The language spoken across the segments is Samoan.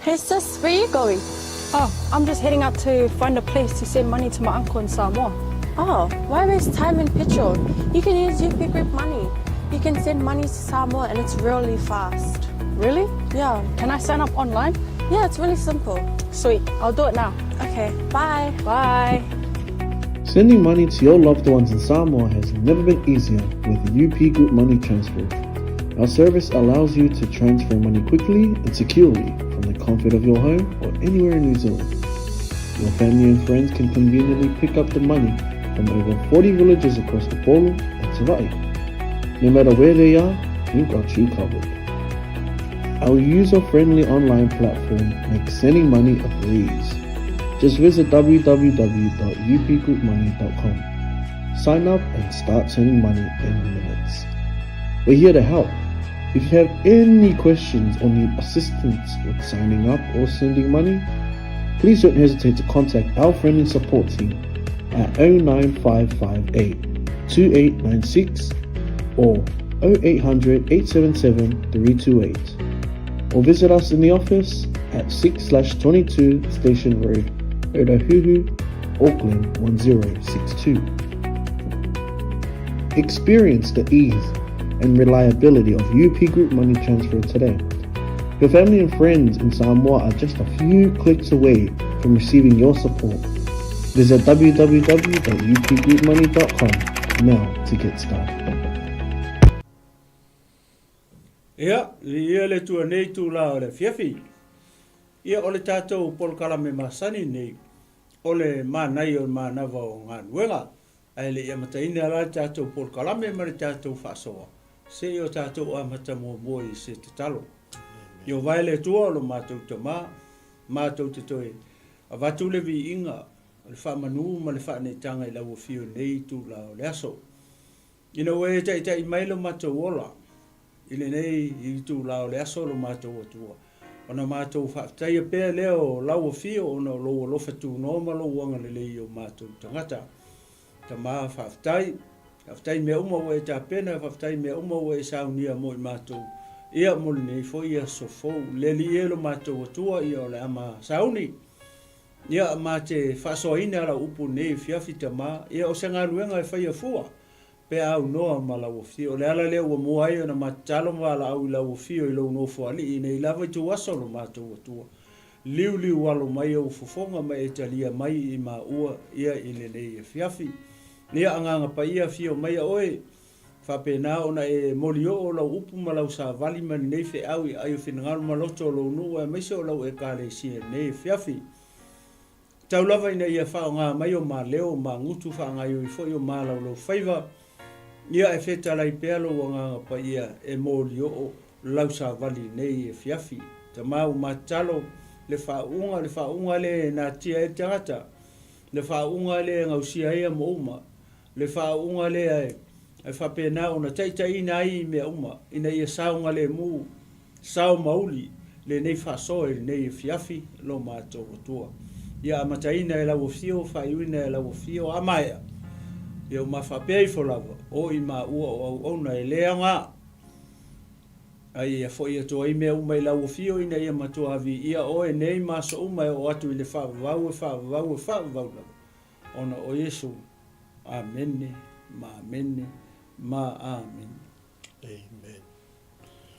Hey sis, where you going? Oh, I'm just heading out to find a place to send money to my uncle in Samoa. Oh, why waste time and petrol? You can use UP Group Money. You can send money to Samoa and it's really fast. Really? Yeah. Can I sign up online? Yeah, it's really simple. Sweet, I'll do it now. Okay, bye. Bye. Sending money to your loved ones in Samoa has never been easier with UP Group Money Transfer. Our service allows you to transfer money quickly and securely from the comfort of your home or anywhere in New Zealand. Your family and friends can conveniently pick up the money from over 40 villages across the Polo and Savai'i. No matter where they are, we've got you covered. Our user-friendly online platform makes sending money a breeze. Just visit www.upgroupmoney.com. Sign up and start sending money in minutes. We're here to help. If you have any questions or need assistance with signing up or sending money, please don't hesitate to contact our friendly support team at 09558 2896 or 0800 877 328 or visit us in the office at 6 22 Station Road, Otahuhu, Auckland 1062. Experience the ease and reliability of UP Group Money Transfer today. Your family and friends in Samoa are just a few clicks away from receiving your support. Visit www.upgroupmoney.com now to get started. Ia, viia le Atua nei itulā o le afiafi. Ia, o le tatou polokalame masani nei, o le manaia o le manava o galuega. Ae le i amataina la le tatou polokalame ma le tatou faasoa, se i o tatou amata muamua i se tatalo. Ieova e le Atua o lo matou Tama, matou te toe avatu le viiga o le faamanu ma le faaneetaga i lau Afio i lenei itula o le aso. Ina ua e taitai mai lo matou ola i lenei itula o le aso lo matou Atua, ona matou faafetaia pea lea o lau Afio ona o lou alofa tunoa ma lou agalelei i o matou tagata. Tama, faafetai. Faafetai i mea uma ua e tapena, faafetai i mea uma ua e saunia mo i matou, ia mo lenei foi aso fou. Le Alii e lo matou Atua, ia o le ama sauni. Ia, ma te faasoaina lau upu nei afiafi, Tama, ia o se galuega e faia fua, pe a aunoa ma lau afio. O le ala lea ua mua ai ona ma tatalo ma valaau i lau afio i lou nofoalii nei lava ituaso lo matou Atua. Liuliu alo mai ou fofoga ma e talia mai i maua ia i lenei afiafi. Ia Agaga Paia afio maia oe, faapena ona e molioo lau upu ma lau savali ma lenei feau i aai o finagalo ma loto o lou nuu aemaise o lau Ekalesia i lenei afiafi. Tau lava ina ia faaaoga mai o ma leo, o ma gutu, faagaoioi foi o ma laulaufaiva, ia e fetalai pea lou Agaga Paia e molioo lau savali nei afiafi. Tama ua ma tatalo le faauuga, le faauuga lea e natia ai le tagata, le faauuga lea e gausia ai amo uma, le faauuga lea e faapena ona taitaiina ai i mea uma, ina ia saogalemu, sao ma uli lenei faasoa i lenei afiafi lo matou Atua. Ia amataina e lau afio, faaiuina e lau afio, a maea, ia uma faapea ifo lava, o i maua o auauna e le aoga. A ia foi atu ai mea uma i lau afio ina ia matua viia oe nei ma aso uma e oo atu i le faavavau e faavavau e faavavau lava, ona o Iesu. Amene ma amene ma amene. Amen.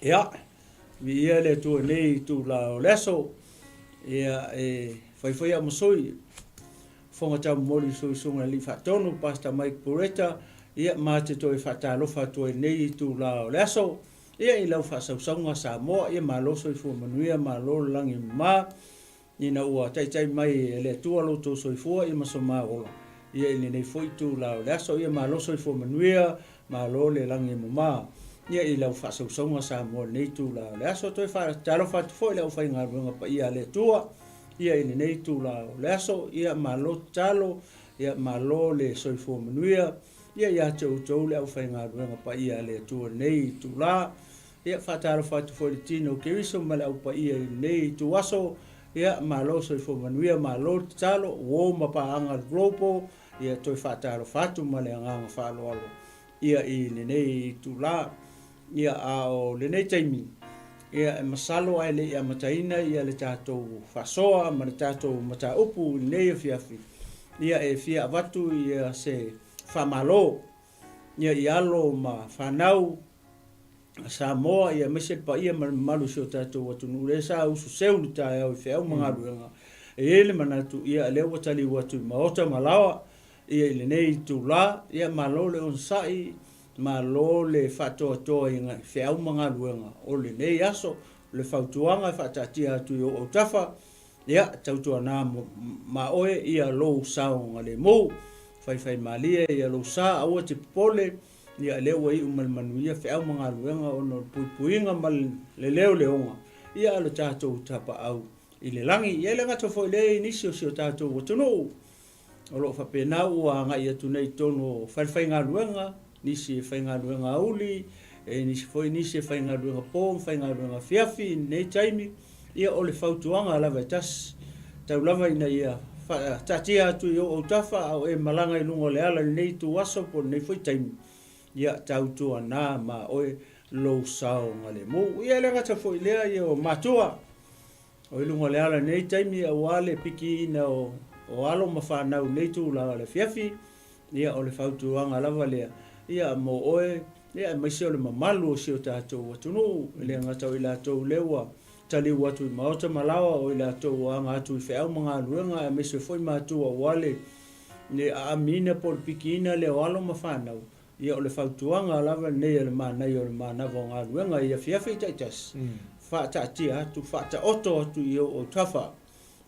Ia, viia le Atua i lenei itula o le aso. Ia, e faifai au ma sui, Fofoga Taumomoli Sui Susuga i le Alii Faatonu, Pastor Mike Buretta, ia, ma te toe faatalofa atu ai i lenei itula o le aso. Ia, i lau faasausauga Samoa, ia malo soifua manuia, malo le lagi e mama. Ina ua taitai mai e le Atua lo outou soifua ia ma so ma ola, ia i lenei foi itula o le aso, ia malo soifua manuia, malo le lagi e mama, ia i lau faasausauga Samoa i lenei itula o le aso. Toe faatalofa atu foi i le aufaigaluega paia a le Atua, ia i lenei itula o le aso, ia malo tatalo, ia malo le soifua manuia, ia ia te outou le aufaigaluega paia a le Atua i lenei itula. Ia, faatalofa atu foi i le tino o Keriso ma le au paia i lenei ituaso. Ia, malo soifua manuia, malo le tatalo, uo ma paaga le Global. Ia, toe faatalofa atu ma le agaga faaaloalo ia i lenei itula. Ia, a o lenei taimi, Ia, e masalo ae le i amataina ia le tatou faasoa ma le tatou mataupu i lenei afiafi, ia e fia avatu ia se faamalo ia i alo ma fanau a Samoa ia aemaise le paia ma le mamalu o si o tatou atunuu lea sa usu seu i le taeao i feau ma galuega. E i ai le manatu ia lea ua taliu atu i maota ma laoa ia i lenei itula, ia malo le onosai, malo le faatoatoa i feau ma galuega o lenei aso. O le fautuaga e faataatia atu i ou autafa, ia tautuana ma oe ia lou saogalemu. Faifaimalie ia lou sa, aua te popole, ia lea ua iu ma le manuia feau ma galuega ona o le puipuiga ma le leoleoga ia a lo tatou tapaau i le lagi. Ia e le gata foi i lea i nisi o si o tatou atunuu O lo o faapena ua agai atu nei i totonu o falefaigaluega, nisi e faigaluega auli, e nisi foi nisi e faigaluega po ma faigaluega afiafi i lenei taimi. Ia o le fautuaga lava e tasi, tau lava ina ia faataatia atu i ou autafa a o e malaga i luga o le ala i lenei ituaso po o lenei foi taimi, ia tautuana ma oe lou saogalemu. Ia e le gata foi i lea, ia o matua, O i luga o le ala i lenei taimi aua le pikiina o alo ma fanau i lenei tulaga o le afiafi, ia o le fautuaga lava lea, ia mo oe, ia aemaise o le mamalu o si o tatou atunuu, e le gata o i latou lea ua taliu atu i maota ma laoa, o i latou ua aga atu i feau ma galuega, aemaise foi matua aua le aamiina po o le pikiina lea o alo ma fanau. Ia o le fautuaga lava lenei a le manaia o le manava o galuega i afiafi taitasi, faataatia atu, faataoto atu i ou autafa,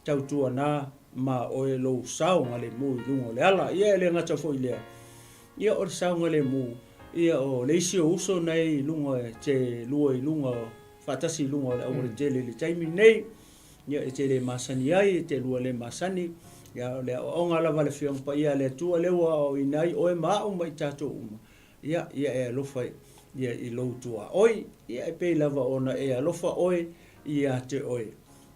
tautuana ma oe lou saogalemu i luga o le ala. Ia e le gata foi i lea, ia o le saogalemu, ia o le isi o uso nei i luga e te lua i luga faatasi i luga o le aualatele i le taimi lenei, Ia, e te le masani ai, e te lua le masani. Ia, o le aoaoga lava a le Afioga Paia a le Atua lea ua aoaoina ai oe ma au ma i tatou uma, ia, ia e alofa ia i lou tuaoi. Ia, e pei lava ona e alofa oe ia te oe.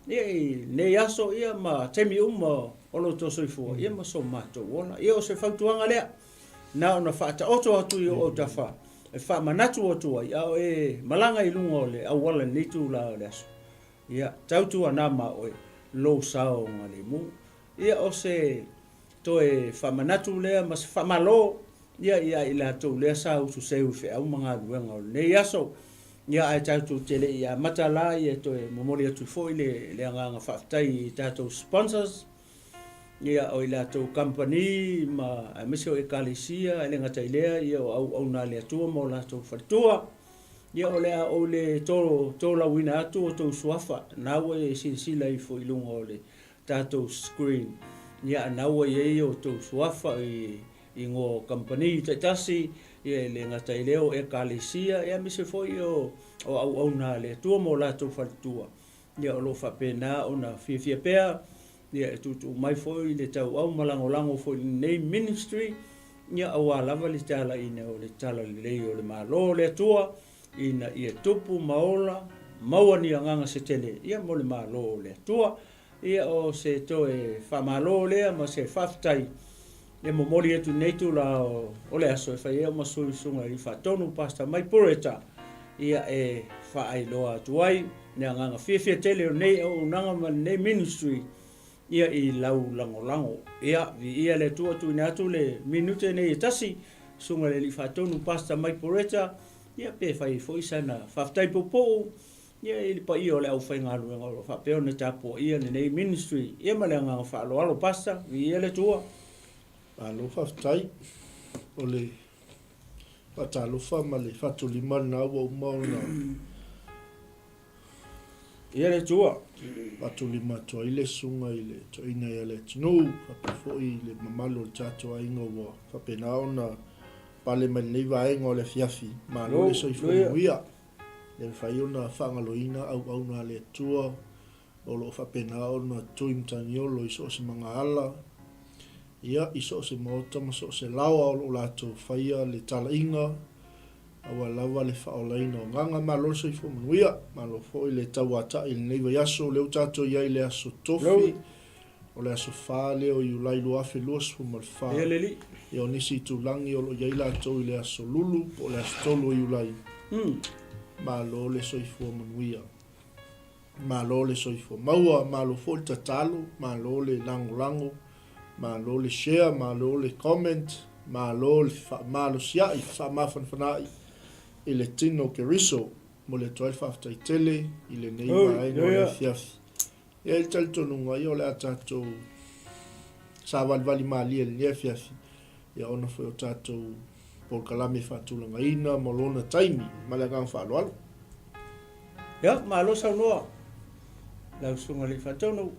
Ia, i lenei aso, ia, ma taimi uma o lo outou soifua, ia, ma so matou ola. Ia, o se fautuaga lea, na ona faataoto atu i ou autafa e faamanatu atu ai, a o e malaga i luga o le auala i lenei itula o le aso. Ia, tautuana ma oe lou saogalemu. Ia, o se toe faamanatu lea ma se faamalo, ia, ia i latou lea sa ususeu i feau ma galuega o lenei aso. Ia, ae tatou te le i amata la, ia toe momoli atu foi le, le agaga faafetai i tatou sponsors, ia, o i latou kamupani ma aemaise o ekalesia, e le gata i lea, ia, o auauna a le Atua ma o latou faletua. Ia, o le a ou le tolauina atu outou suafa, na ua e silasila ifo i luga o le tatou screen. Ia, na ua i ai outou suafa i igoa o kamupani taitasi, ia, e le gata i lea o ekalesia, ia, aemaise foi o auauna a le Atua ma o latou faletua. Ia, o lo o faapena ona fiafia pea, ia, e tuutuu mai foi le tauau ma lagolago foi i lenei ministry, ia, aua lava le talaiina o le talalelei o le Malo o le Atua, ina ia tupu ma ola, maua ni agaga se tele, ia, mo le Malo o le Atua. Ia, o se toe faamalo lea ma se faafetai e momoli atu i lenei itula o le aso e fai ai au ma sui usuga i Faatonu Pastor Mike Pureta, ia, e faailoa atu ai le agaga fiafia tele o lenei auaunaga ma lenei ministry ia i lau lagolago. Ia, viia le Atua, tuuina atu le minute nei e tasi, Susuga i le Alii Faatonu Pastor Mike Poreta, ia pe fai ai foi sana faafetai puupuu ia i le paia o le aufaigaluega o lo o faapea ona tapuaia lenei ministry. Ia ma le agaga faaaloalo Pastor, viia le Atua. Malo faafetai. O le faatalofa ma le faatolima lena ua uma ona Ia le Atua. Faatolima atu ai le susuga i le toeaina ia Leatinuu, faapea foi i le mamalu o le tatou aiga ua faapena ona pale mai lenei vaega o le afiafi. Malo le soifua manuia. Le mafai ona faagaloina auauna a le Atua o lo o faapena ona tui matagiolo i so o se magaala, ia, i so o se maota ma so o se laoa o lo o latou faia le talaiga, aua lava le faaolaina o agaga. Malo le soifua manuia, malo foi le tauatai i lenei vaiaso, lea ua tatou i ai i le aso Tofi, o le aso 4 lea o Iulai 2024. Ia, o nisi itulagi o lo o i ai latou i le aso Lulu po o le aso 3 o Iulai. Malo le soifua manuia. Malo le soifua maua, malo foi le tatalo, malo le lagolago, malo le share, malo le comment, malo le faamalosia'i, faamafanafana'i i le tino o Keriso. Momoli atu ai le faafetai tele i lenei vaega o le afiafi. E i ai le talitonuga ia o le a tatou savalivali malie i lenei afiafi, ia ona foi o tatou polokalame e faatulagaina ma lona taimi. Ma le agaga faaaloalo. Ia, malo saunoa lau Susuga i le Alii Faatonu,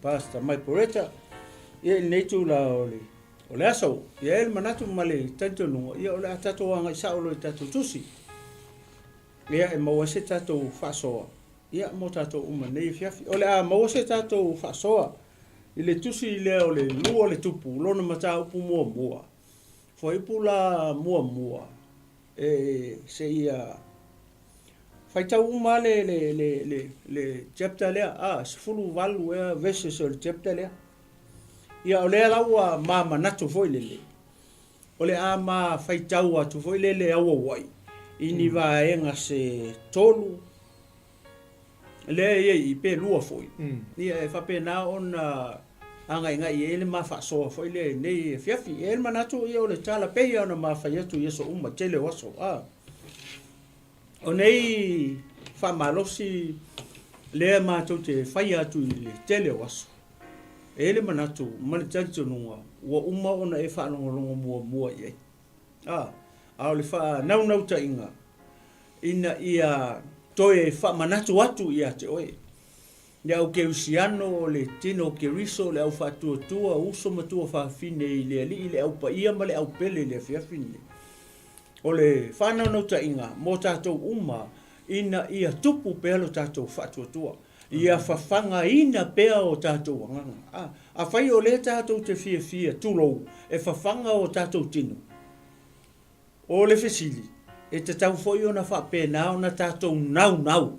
Pastor Mike Poretta, ia i lenei itula o le, o le aso. Ia e i ai le manatu ma le talitonuga, ia o le a tatou agai sao loa i tatou tusi. Ia e maua ai se tatou faasoa, ia mo tatou uma i lenei afiafi. O le a maua se tatou faasoa i le tusi lea o le lua o le tupu, lona mataupu muamua. Fuaiupu la muamua, e seia faitau uma le, le, le, le, le chapter lea, a, 18 ea verses o le chapter lea. Ia, o lea la ua ma manatu foi lele, o le a ma faitau atu foi lele auauai i ni vaega se tolu, lea e i ai i pe lua foi, ia e faapena ona agaigai ai le ma faasoa foi lea i lenei afiafi. E i ai le manatu ia o le tala pei lava ona ma fai atu i aso uma, tele o aso, a. O nei faamalosi lea matou te faia atu i le tele o aso, e i ai le manatu ma le talitonuga ua uma ona e faalogologo muamua i ai. A, a o le faanaunautaiga ina ia toe faamanatu atu ia te oe, le au kerisiano, o le tino o Keriso, le au faatuatua, uso ma tuafafine i le Alii, le au paia ma le au pele i le afiafi lenei. O le faanaunautaiga mo tatou uma ina ia tupu pea lo tatou faatuatua, ia fafagaina pea o tatou agaga. A, afai o lea tatou te fiafia, tulou, e fafaga o tatou tino, o le fesili, e tatau foi ona faapena ona tatou naunau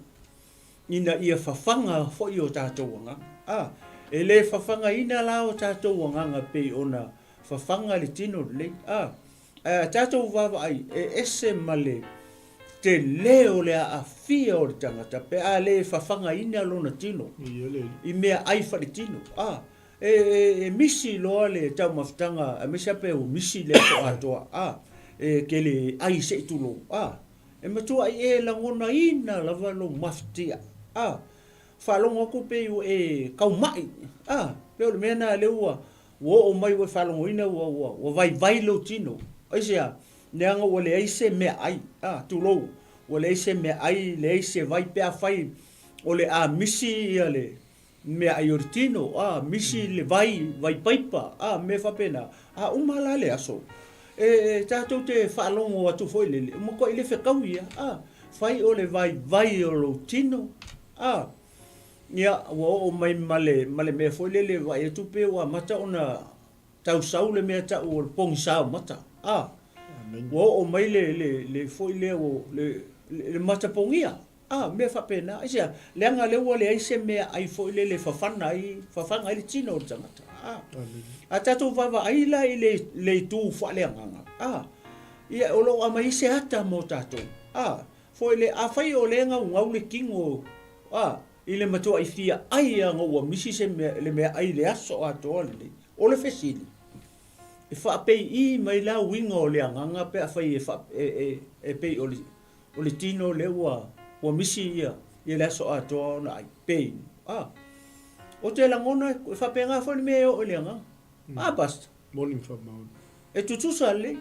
ina ia fafaga foi o tatou agaga. A, e le fafagaina la o tatou agaga pei ona fafaga le tino lelei. A, ae a tatou vaavaai, e ese ma le tele o le aafia o le tagata pe a le fafagaina lona tino i mea ai faletino. A, e, e, e misi loa le taumafataga, aemaise lava pe ua misi le aso atoa, a, e tele ai se i tulou. A, e matuai e lagonaina lava lou mafatia. A, faalogo atu pei ua e tauma'i, a, pei o le mea lena lea ua, ua oo mai ua e faalogoina ua, ua, ua vaivai lou tino. Aisea? Leaga ua leai se meaai, a, tulou, ua leai se meaai, leai se vai pe afai o le a misi ia le meaai o le tino, a, misi le vai, vai paipa, a, mea faapena. A uma la le aso, e, e tatou te faalogo atu foi lele, ua matuai le fetaui ia, a, fai o le vaivai o lou tino, a, ia, ua oo mai ma le, ma le mea foi lele, vaai atu pe ua amata ona tau sau le mea tau o le pogisa o mata, a, ua oo mai le, le, le foi lea ua, le, le, le mata pogia, a, mea faapena. Aisea? Leaga lea ua leai se mea ai foi lele e fafana ai, fafaga ai le tino o le tagata, a. A tatou vaavaai la i le, le itu faaleagaga, a, ia, o lo o aumai ai se ata mo tatou, a, foi le, afai o lea e gaugau le tino, a, I le matuai fia ai ana ua misi se mea, le meaai i le aso atoa lenei. O le fesili, e faapei'i mai la uiga o le agaga pe afai e, e, e, e pei o le, o le tino lea ua, ua misi ia, ia le aso atoa ona ai, pe inu. A, o te lagona e faapena foi le mea e oo i le agaga. A, Pastor? Moni ma faamaoni. E tutusa lelei.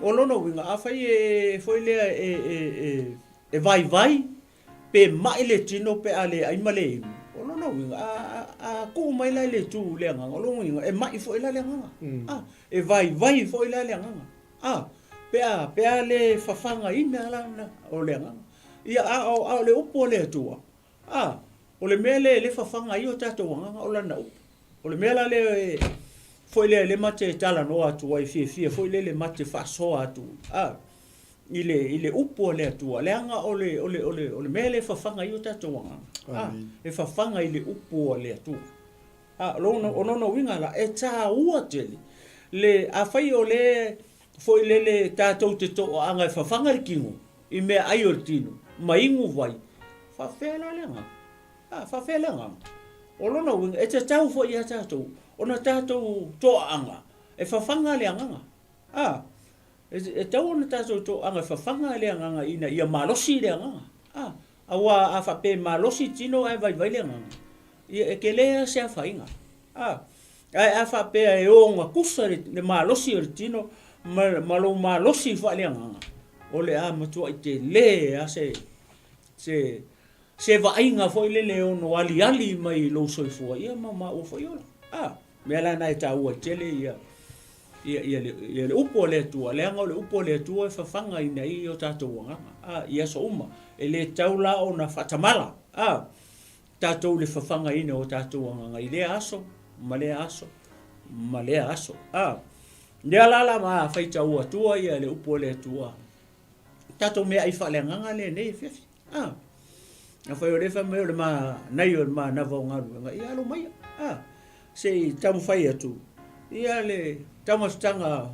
O lona uiga, afai e, foi lea e, e, e, e vaivai, Pe ma'i le tino pe a le ai ma le inu, o lona uiga, a, a, a tuu mai la i le itu i le agaga, o lona uiga, e ma'i foi la le agaga. A, e vaivai foi la le agaga. A, pe a, pe a le fafagaina la na, o le agaga. Ia, a, o, a o le upu a le Atua, a, o le mea lea e le fafaga ai o tatou agaga, o lana upu. O le mea la lea e, foi lea lea ma te talanoa atu ai, fiafia foi lele ma te faasoa atu, a, i le, i le upu a le Atua, leaga o le, o le, o le, o le mea lea e fafaga ai o tatou agaga, a, e fafaga i le upu a le Atua. A, o lona, o lona uiga la, e tāua tele le, afai o le foi lele tatou te toaaga e fafaga le tino, i meaai o le tino ma inu vai, faafefea la le agaga? A, faafefea le agaga? O lona uiga, e tatau foi ia tatou ona tatou toaaga e fafaga le agaga. A, e tatau ona tatou toaaga e fafaga le agaga ina ia malosi le agaga. A, aua a faapea e malosi tino ae vaivai le agaga, ia e tele lava se afaina. A, ae a faapea e ogatusa le malosi o le tino ma, ma lou malosi faaleagaga, o le a matuai tele lava se, se, se vaaiga foi lele e ono aliali mai i lou soifua, ia ma maua foi ola. A, mea la na e taua ai tele ia, ia, ia, le, ia le upu a le Atua, leaga o le upu a le Atua e fafagaina ai o tatou agaga, a, i aso uma. E le tatau la ona faatamala, a, tatou i le fafagaina o tatou agaga i lea aso ma lea aso ma lea aso. A, lea la la ma faitau atua ia le upu a le Atua. Tatou meaai faaleagaga lenei afiafi. A, afai o lea fai mai o le manaia o le manava o galuega, ia alo maia. A, se i taumafai atu ia le taumafataga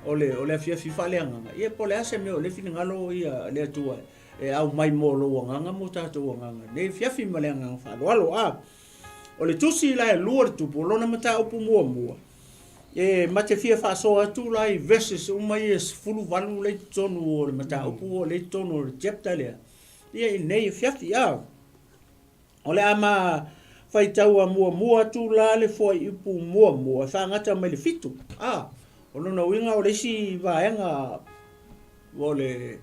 o le, o le afiafi faaleagaga, ia po o le a se mea o le finagalo ia le Atua e aumai mo lou agaga mo tatou agaga nei afiafi ma le agaga faaaloalo. A, o le tusi la e lua le tupu, o lona mataupu muamua, e ma te fia faasoa atu la i verses uma ia e 18 lea i totonu o le mataupu o lea i totonu o le chapter lea, ia i nei afiafi. A, o le a ma faitaua muamua atu la le fuaiupu muamua e faagata mai le 7. A, o lona uiga o le isi vaega o le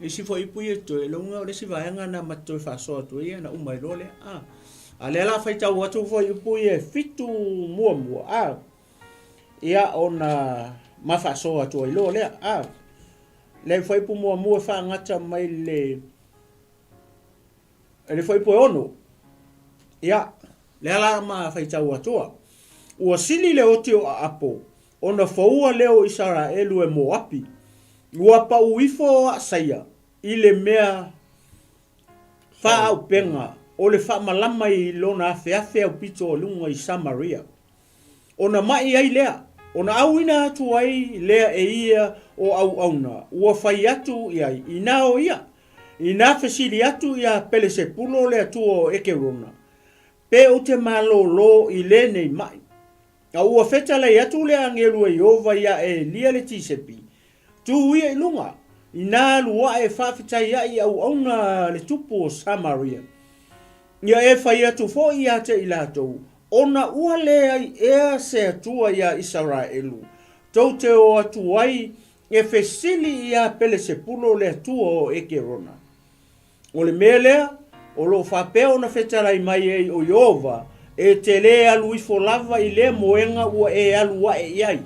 isi fuaiupu ia totoe, o lona uiga o le isi vaega na ma te toe faasoa atu ai ia ona uma ai loa lea. A, a lea la faitau atu fuaiupu ia e 7 muamua, a, ia ona ma faasoa atu ai loa lea. A, le fuaiupu muamua e faagata mai le E le fuaiupu e 6. Ia, lea la ma faitau atua. Ua sili le oti o Aapo, ona foua lea o Isaraelu e Moapi. Ua pau ifo o Asaia i le mea faaaupega o le faamalama i lona afeafe aupito o luga i Samaria. Ona maʻi ai lea, ona auina atu ai lea e ia o auauna ua fai atu i ai, inā o ia, inā fesili atu iā Pelesepulo le atua o Ekerona, pe ou te malōlō i lenei maʻi. A ua fetalai atu le agelu e Ieova iā Elia le Tisepi, Tū ia i luga, inā alu aʻe e faafetai aʻe i auauna a le tupu o Samaria. Ia e fai atu foi ia te i latou, ona ua leai ea se Atua iā Isaraelu, tou te o atu ai e fesili iā Pelesepulo le atua o Ekerona. O le mea lea, o lo o faapea ona fetalai mai ai ʻo Ieova, E te lē alu ifo lava i lea moega ua e alu aʻe i ai,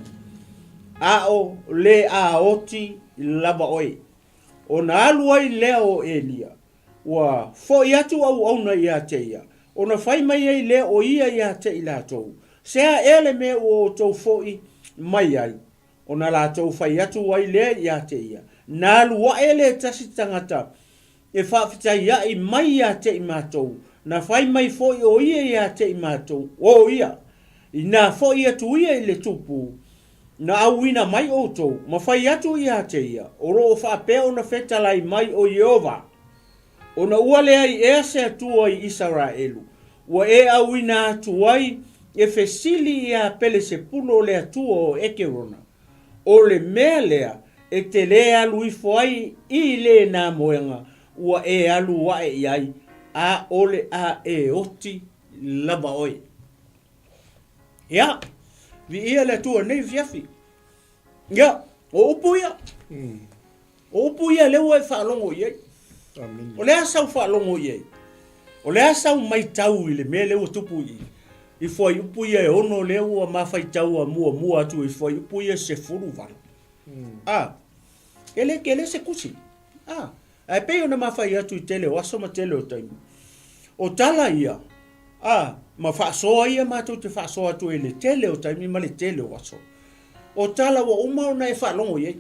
a o le a oti lava ʻoe. Ona alu ai lea o Elia, ua foʻi atu auauna iā te ia, ona fai mai ai lea o ia iā te i latou, Se a ea le mea ua outou foʻi mai ai? Ona latou fai atu ai lea ia te ia, Na alu aʻe le tasi tagata e faafetaiaʻi mai ia te i matou, na fai mai foi ʻo ia ia te i matou, o ia, inā foʻi atu ia i le tupu, na auina mai ʻoutou, ma fai atu ia te ia, o lo o faapea ona fetalai mai ʻo Ieova. Ona ua leai ea se Atua i Isaraelu, ua e auina atu ai e fesili iā Pelesepulo le atua o Ekerona, o le mea lea e te lē alu ifo ai i lēnā moega ua e alu aʻe i ai, a o le a e oti lava oe. Ia, viia le Atua i lenei afiafi. Ia, o upu ia. O upu ia lea ua e faalogo i ai. O le a sau faalogo i ai? O le a sau maitau i le mea lea ua tupu i i? I fuaiupu ia e 6 lea ua ma faitaua muamua atu i fuaiupu ia e 18. A, e le tele se tusi. A, ae pei ona ma fai atu i tele o aso ma tele o taimi. O tala ia, a, ma faasoa ia matou te faasoa atu ai i le tele o taimi ma le tele o aso. O tala ua uma ona e faalogo i ai.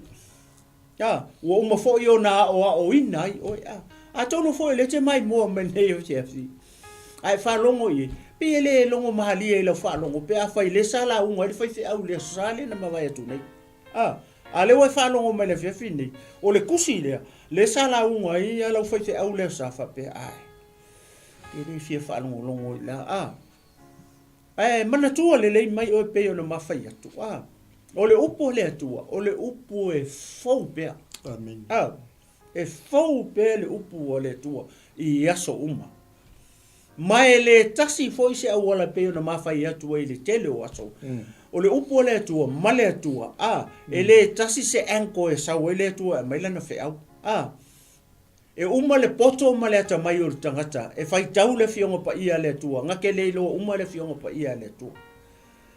A, ua uma foi ona aoaoina ai oe. A, atonu foi o lea e te maimoa mai nei afiafi, a e faalogo i ai, pei e le logo malie i lau faalogo pe afai lea sa lauga ai le faifeau i le Aso Sa lea na mavae atu nei. A, A lea ua e faalogo mai i le afiafi lenei, o le tusi lea, lea sa lauga ai lau faifeau lea sa faapea, Ae, e le fia faalogologo i la, a. Ae manatua lelei mai oe pei ona ma fai atu, a. O le upu a le Atua, o le upu e fou pea. Amen. A, e fou pea le upu a le Atua i aso uma. Ma e le tasi foi se auala e pei ona ma fai atu ai i le tele o aso. O le upu a le Atua ma le Atua, a, e le tasi se angle e sau ai le Atua e aumai lana feau. A, e uma le poto ma le atamai o le tagata e faitau le Afioga Paia a le Atua, na te le iloa uma le Afioga Paia a le Atua.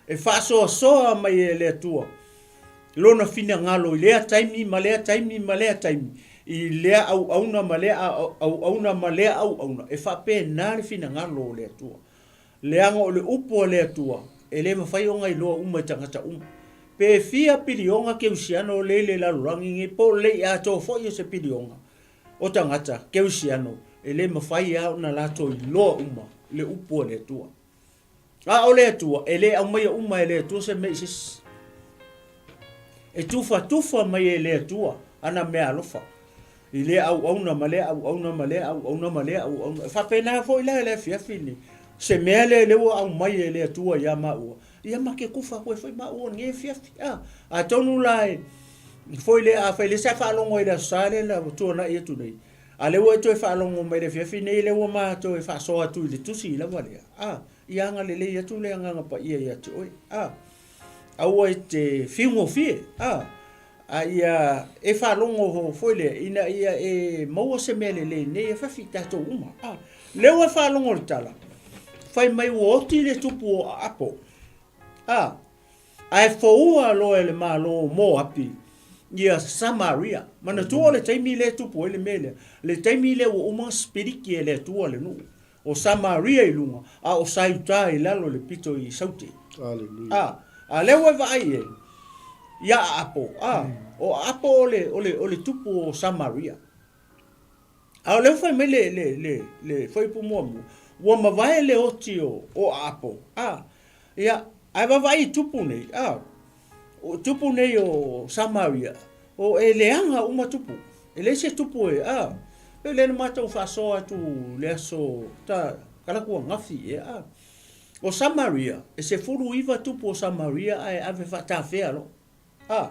E faasoasoa mai e le Atua Lona finagalo i lea taimi ma lea taimi ma lea taimi, i lea auauna ma lea auauna ma lea auauna, e faapena le finagalo o le Atua. Leaga o le upu a le Atua, e le mafai ona iloa uma e tagata uma. Pe fia piliona keusiano lea i le lalolagi nei, po o le lei atoa foi o se piliona o tagata keusiano, e le mafai lava ona latou iloa uma le upu a le Atua. A o le Atua, e le aumaia uma e le Atua se mea i se isi. E tufatufa mai e le Atua ana meaalofa i lea auauna ma lea auauna ma lea auauna ma lea auauna. E faapena foi la i le afiafi lenei, se mea lea lea ua aumai e le Atua ia maua, ia ma te tufa atu ai foi maua i lenei afiafi. A, atonu la e foi lea, afai lea sa faalogo ai i le Aso Sa lea na tuanai atu nei, A lea ua e toe faalogo mai i le afiafi nei, lea ua ma toe faasoa atu i le tusi lava lea, a, ia agalelei atu le Agaga Paia ia te oe, a, aua e te fiugofie, a, a ia e faalogo foi lea, ina ia e maua se mea lelei nei afiafi i tatou uma, a. Lea ua e faalogo i le tala, fai mai ua oti le tupu o Aapo, a. Ae foua loa e le malo o Moapi ia Samaria. Manatua o le taimi lea e tupu ai le mea lea, le taimi lea ua uma ona sipiliki e le Atua le nuu o Samaria i luga, a o Saiuta i lalo i le pito i Saute. A, a lea ua e vaai i ai ia Aapo, a, o Aapo o le, o le, o le tupu o Samaria. A o lea ua fai mai le, le, le, le fuaiupu muamua, ua mavae le oti o, o Aapo, a, Ia, ae vaavaai i tupu nei, a, o tupu nei o Samaria, o e leaga uma tupu. E leai se tupu e, a, e lea na matou faasoa atu le aso ta, talaatu angafi ea, a. O Samaria, e 19 tupu o Samaria ae ave faatafea loa. A,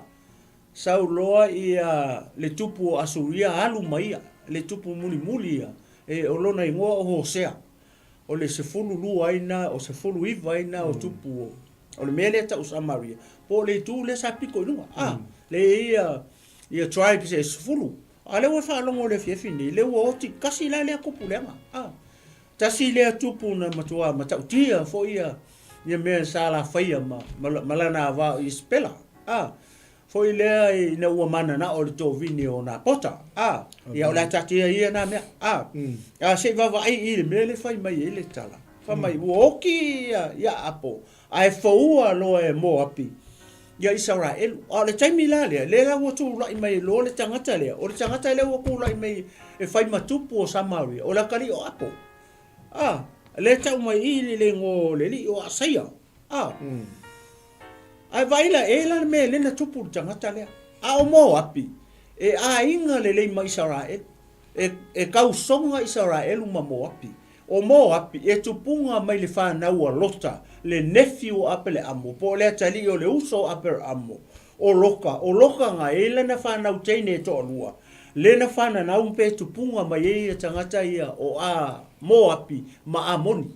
sau loa ia le tupu o Asuria alu ma ia, le tupu mulimuli ia, e, o lona igoa o Hosea. O le 12 ai na, o 19 ai na o tupu o, o le mea lea tau Samaria, po o le itu lea sa pito i luga. A, le ia, ia tribes e 10. A lea ua faalogo i le afiafi nei, lea ua oti tasi la lea tupu leaga. A, tasi lea tupu na matua matautia foi ia, ia mea sa la faia ma, ma, ma lana ava o Isapela. A, foi lea ina ua mananao le tovini o Napota. A, ia o le a taatia ia na mea. A, a se i vaavaai i le mea le fai mai ai le tala. Fai mai, ua oti ia, ia Aapo, ae foua loa e Moapi ia Isaraelu. A o le taimi la lea, lea la ua tulai mai loa le tagata lea, o le tagata lea ua tulai mai e fai ma tupu o Samaria, o le atalii o Aapo. A, lea e tau mai i le igoa o le alii o Asaia. A, Ae vaai la, e la le mea lea na tupu i le tagata lea. A o Moapi, e aiga lelei ma Isaraelu. E, e tausoga Isaraelu ma Moapi. O Moapi, e tupuga mai le fanau a Lota, le nephew o Apeleamo, po o le atalii o le uso o Aperamo, o Loka. O Loka na, e i lana fanau teine e toalua, lea na fananau pe tupuga mai ai ia tagata ia o a Moapi ma Amoni.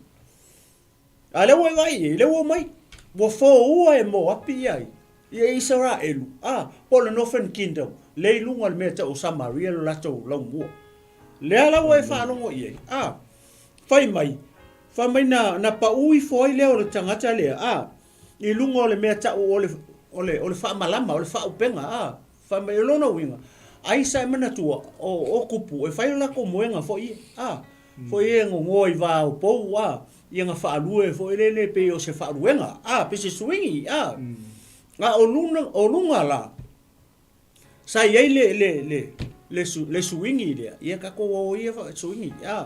A lea ua e vaai i ai, lea ua omai, ua foua e Moapi ia ai, ia Isaraelu, a, po o le Northern Kingdom, lea i luga o le mea e tau o Samaria lo latou laumua. Lea la ua e faalogo i ai, a, fai mai, fai mai na, na pau ifo ai lea o le tagata lea, a, i luga o le mea tau o le, o le, o le faamalama, o le faaupega, a, fai mai, o lona uiga, ai sa e manatua, o, o kupu, e fai o latou moega foi ia, a, foi e gogoa i va o pou, a, ia na faalue foi lele pei o se faaluega, a, pei se suigi, a. A o luna, o luga la, sa i ai le, le, le, le, su, le suigi lea, ia tatou o ia suigi, a.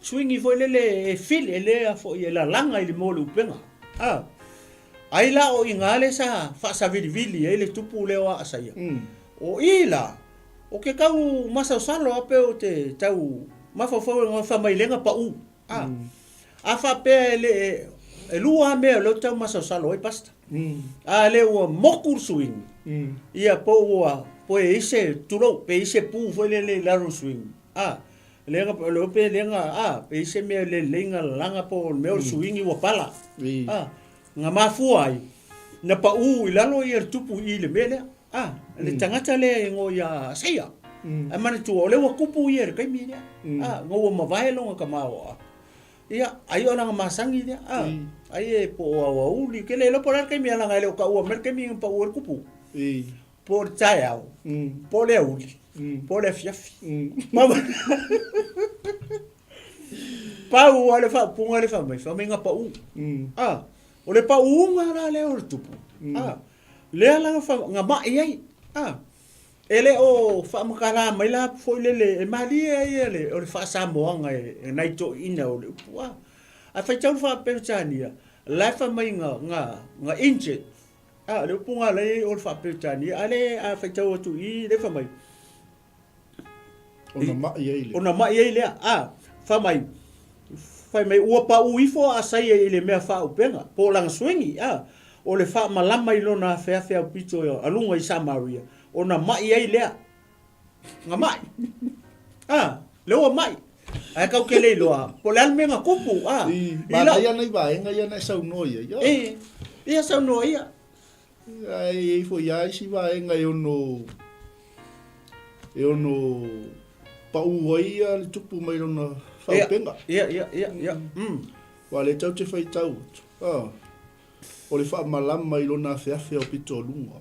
Suigi foi lele e fili, e lea foi e lalaga i le moa o le upega, a. Ai la o iga lea sa faasavilivili ai le tupu lea o Aasaia. O i la, o ke tau masalosalo a pe o te tau mafaufau e faamailega pau. A, a faapea e le e lua a mea o lea ou te tau masalosalo ai Pastor. A le ua moku le suiga, ia po ua po e i ai se tulou, pe i ai se pu foi lele i lalo o le suiga. A, lea na, le pe lea na, a, pe i ai se mea le lelei na lalaga po o le mea o le suiga ua pala. A, na mafua ai na pau i lalo ia le tupu i le mea lea. A, le tagata lea e igoa ia Asaia. Ae manatua, o lea ua tupu ia i le taimi lea. A, na ua mavae lona tamaoa. Ia, ai o lana masani lea. A, ai e po o aoauli. Ke le iloa po o le a le taimi, leaga e le o taua mai le taimi na pau ai le kupu. Po o le taeao, po o le aoauli, po o le afiafi. Pau lava le faaupuga lea fai mai, fai mai na pau. A, o le pauga la lea o le tupu. A, lea la na mai ai. A, e le o faamatala mai la foi lele, e malie ai ia le, o le faa-Samoaga e nai toeaiina o le upu. A, ae faitau le faa-Peretania, la e fai mai na, na, na injured. A, o le upu na la e i ai o le faa-Peretania, a lea a faitau atu i i, lea fai mai, Ona mai ai lea. Ona mai ai lea. A, fai mai, fai mai, ua pau ifo a Asaia i le mea faaupega, po o lana suegi, a, o le faamalama i lona afeafe aupito a luga i Samaria, ona mai ai lea. Na mai. A, lea ua mai. Ae kau ke le iloa, po o le a le mea na tupu, a. I, manaia nai vaega ia na e saunoa i ai, a. E, ia saunoa ia. Ae i ai foi lava isi vaega e ono e ono pau ai le tupu mai lona faaupega. Ia, ia, ia, ia. Aua o lea tatou te faitau atu, o le faamalama i lona afeafe aupito o luga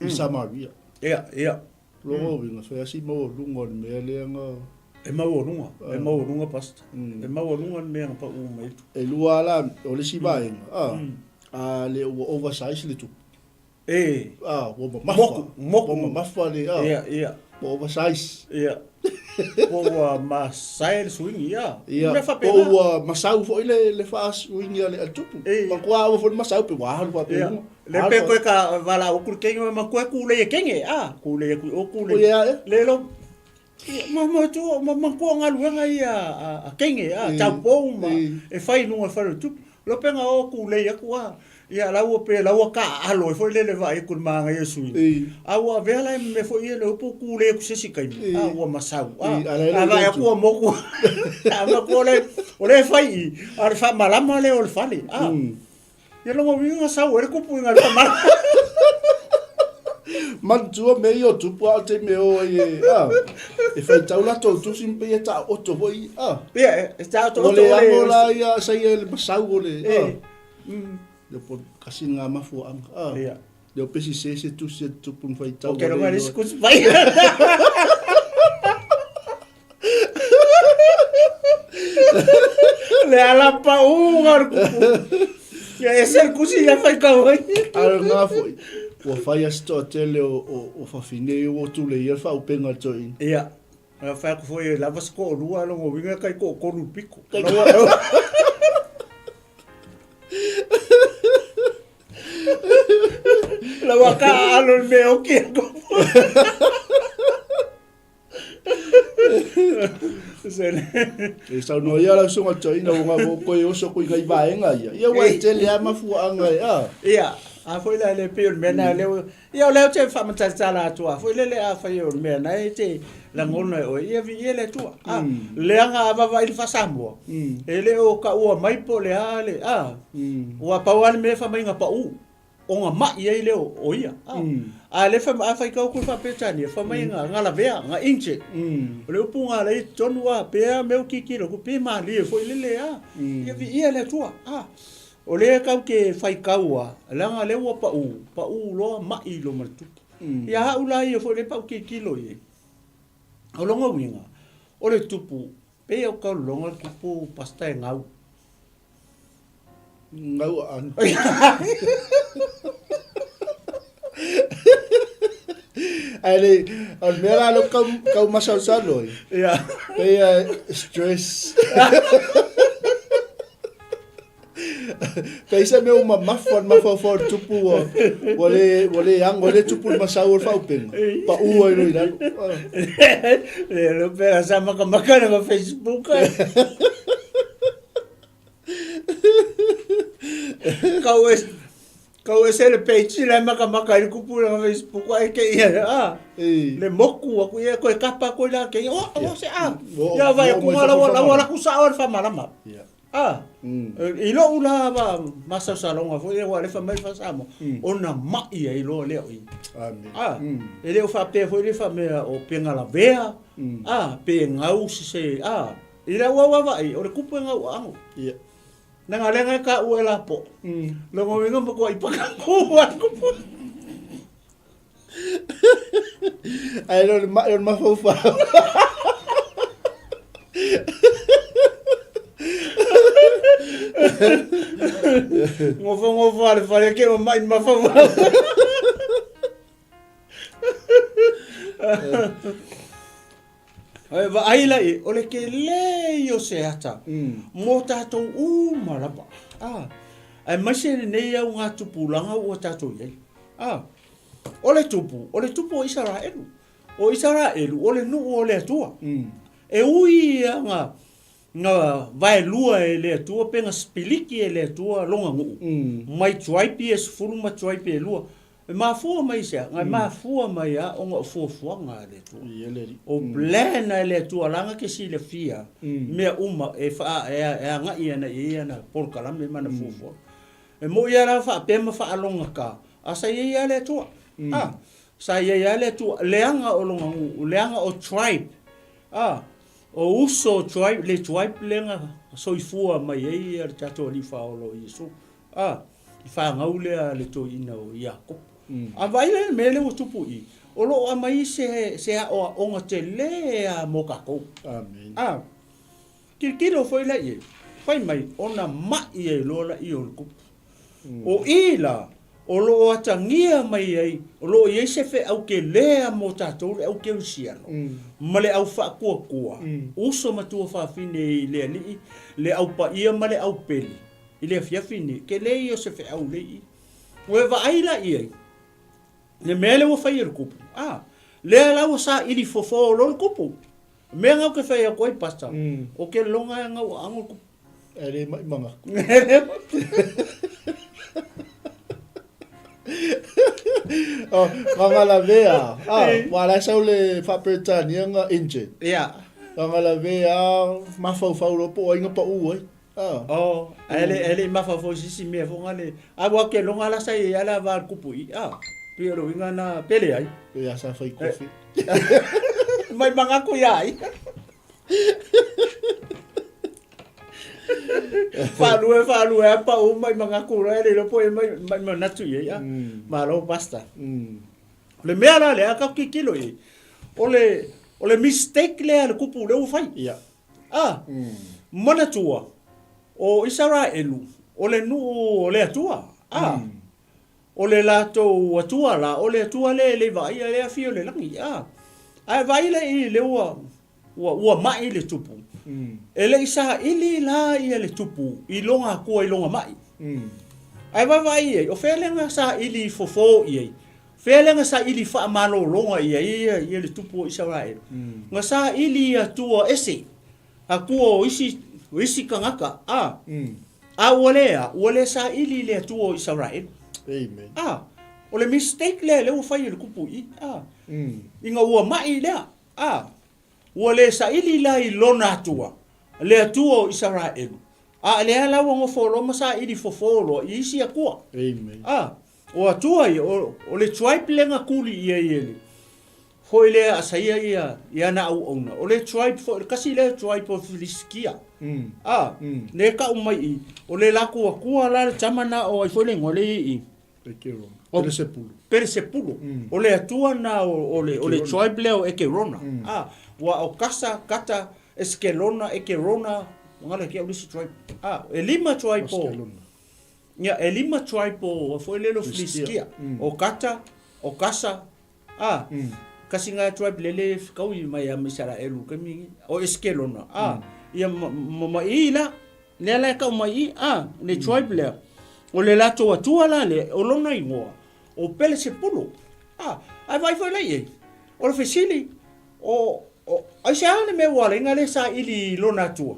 i Samaria. Ia, ia. Lona uiga, fai lava si maualuga o le mea lea na... E maualuga, e maualuga Pastor. E maualuga le mea na pau mai ai. E lua lava la, o le isi vaega, a le ua oversize le tupu. E. A, ua mamafa. Moku, moku. Ua mamafa le, a. Ia, ia. Ua oversize. Ia. Po ua masae le suigi, ia. Ia, Mea po faapena. ua masau foi le, le faasuigi a le, a le tupu. E. Matua ua foi le masau pe ua alu faapea. Ia. Le pe koe ka valaau atu le kenge, matua e kulei e kenge, a, kulei atu i o kulei. O ia e. Le lo, ma ma tu ma matua galuega ia a kenge, a, taupou ma e fai i luga o le fale o le tupu. Lo pe na o kulei atu a, ia laua pe laua taaalo ai foi lele vaai atu i le manaia o sui. A ua avea la e mea foi ia le upu kulei atu se isi taimi, a ua masau, a, a vaai atu ua moku. A matua o le, o le fai i, a o le faamalama lea o le fale, a. Ia lona uiga sau ai le kupu i ngā tama. Manatua mea ia o tupu a o te mea o ai e, a, e whaitau latou tusi ma pei e taoto foi, a. Ia, e taoto oto o le amo la ia sa ia le masau o le, a. Le po kasi ngā mafuaanga, a. Ia. Le o pesi se se tusi e tupu na whaitau. O ke ronga le sikusi vai. Le ala pauga o le kupu. Ia ese le kusi ia faitau ai. A o lena foi, ua fai a se toatele o, o, o fafine ia ua tulei ai le faaupuga a le toeaina. Ia, na fai atu foi e lava se toalua lona uiga e tai toatolu i le pito. Lau ka alo le mea oki aku. E saunoa ia lau susuga toeaina ua ngā koe oso koe ngai vaega ia. Ia ua e tele a mafuaaga e a. Ia, a foi la le pei o le mea na lea. Ia o lea ou te faamatalatala atu a foi lele afai o le mea na e te lagona e oe. Ia viia le Atua. A, leaga a vaavaai i le faa-Samoa, e le o taua mai po o le a le, a, ua pau lava le mea e fai mai na pau. Ona mai ai lea o ia. A, a lea fai, a faitau atu i le faa-Peretania, fai mai na, na lavea, na injured. O le upu na lea i totonu a, pe a mea o tilotilo atu, pe malie foi lele a, ia viia le Atua. A, o lea tatou te faitau a, leaga lea ua pau, pau loa mai i luma o le tupu. Ia au la ia foi lea pe a ou tilotilo i ai, o lona uiga, o le tupu, pei ou taulologa le tupu pastor e gau. Gau aano. Ae le, o le mea la lea kau, kau masalosalo ai. Ia. Pei e stress. Pe se mea ua mamafa le mafaufau o le tupu ua, ua le, ua le ago ai le tupu i le masau o le faaupega, pau ai loa i lalo. Le lo pera sa makamaka na ma Facebook. Kau e kau e se le page le makamaka i le kupu na Facebook ai ke ia a. Le moku aku ia koe kapa koe la ke o o se a. Ia vai ku la la la ku sa o le famalama. A, i lo'u la masaosaloga foi lea ua alefa mai le faa-Samoa, ona ma'i ai loa lea o i. A, e le o faapea foi le faamea o pega lavea, a, pe gau se, a, i lau au vaavaai, o le kupu e gau aano. Leaga lea e taua e lapoa, lona uiga matuai pakapu lava le kupu. Ae le o le mai o le mafaufau. Nofonofo lava le fale ke o mai le mafaufau. Ae vaai la i, o le tele ia o se ata mo tatou uma lava. Ah, aemaise lenei augatupulaga ua tatou i ai. Ah, o le tupu, o le tupu o Isaraelu. O Isaraelu, o le nuu o le Atua. E ui ia na, na vaelua e le Atua pe na sipiliki e le Atua lona nuu, mai tribe ia e 10 ma tribe e lua. E mafua mai i se a? E mafua mai lava ona o fuafuaga a le Atua. O plan a le Atua la na te silafia mea uma e agai ana i ai ana polokalame ma ana fuafuaga. E moi lava la faapea ma faalogata, a sa i ai lava le Atua. A, sa i ai lava le Atua, leaga o lona nuu, leaga o tribe, a, o uso o tribe, le tribe lea na soifua mai ai le tatou Alii Faaola o Iesu. A, i fanau lea a le toeaina o Iakopo. A vaai la i le mea lea ua tupu i i, o lo o aumai se, se aoaoga tele lava mo tatou. Amen. A, tilotilo foi la i ai, fai mai, ona mai ai loa laia o le tupu. O i la, o lo o atagia mai ai, o lo o i ai se feau tele lava mo tatou le au kerisiano, ma le au faatuatua, uso ma tuafafine i le Alii, le au paia ma le au pele. I le afiafi nei, tele ia o se feau lei i. Ua e vaai la i ai, le mea lea ua fai e le kupu, a, lea la ua saili fofo loa le kupu. O mea na ou te fai atu ai, Pastor, o ke loga e gau aano le kupu. E le mai mangaku. Oh, Gagalavea. Ah, wa la sau le faa-Peretania nga engine. Yeah. Gagalavea, mafaufau loa po o ai na pau ai. Ah. Oh, ae le ae le i mafaufau i se isi mea foi na le a ua ke loga la sa i ai la va le kupu i a. Pei o le uiga na pele ai. Pe a sa fai kofi. Mai mangaku ia ai. Faalua faalua a pau mai mangaku la le lopo e mai mai manatu i ai a. Malo pastor. O le mea la lea ka tilotilo i ai. O le o le mistake lea a le kupu lea ua fai. Ia. A, manatua, o Isaraelu, o le nuu o le Atua. A, o le latou Atua la, o le Atua lea e le i vaaia le afi o le lagi. A, ae vaai la i lea ua, ua, ua mai le tupu. E le i saili la ia le tupu i lona Atua i lona mai. Ae vaavaai i ai, o fea lea na saili fofo i ai? Fea lea na saili faamalologa i ai ia le tupu o Isaraelu? Na saili i atua ese, atua o isi, o isi tagata, a, a ua le a, ua le saili i le Atua o Isaraelu. Amen. A, o le mistake lea lea ua fai e le tupu i i, a, ina ua mai lea, a, ua le saili la i lona Atua, le Atua o Isaraelu, a lea la ua nofo loa ma saili fofo loa i isi atua. Amen. A, O Atua ia, o, o le tribe lea na tuli i ai e le, foi lea Asaia ia, i ana auauna, o le tribe foi, le kasi lea tribe o Filisitia. A, lea e tau mai i, o le latou Atua la le tama na o ai foi le igoa lea i i. Ekerona. O- Pelesepulu. Pelesepulu. O le Atua na o, o le, o le tribe lea o Ekerona. A, ua o Kasa, Kata, Eskelona, Ekerona, ngala ke au le isi tribe. A, e lima tribe o, Askelona. Ia, e lima tribe o foi lele o Filistia, o Kata, o Kasa, a, kasi nga tribe lele fekaui mai ia ma Isaraelu i taimi nei, o Eskelona, a, ia ma, ma, ma i la, lea la e tau mai i, a, le tribe lea. O le latou Atua la lea, o lona igoa, o Pelesepulu. A, ae vaai foi la i ai. O le fesili, o, o, aisea le mea ua ala ai ona le saili i lona Atua?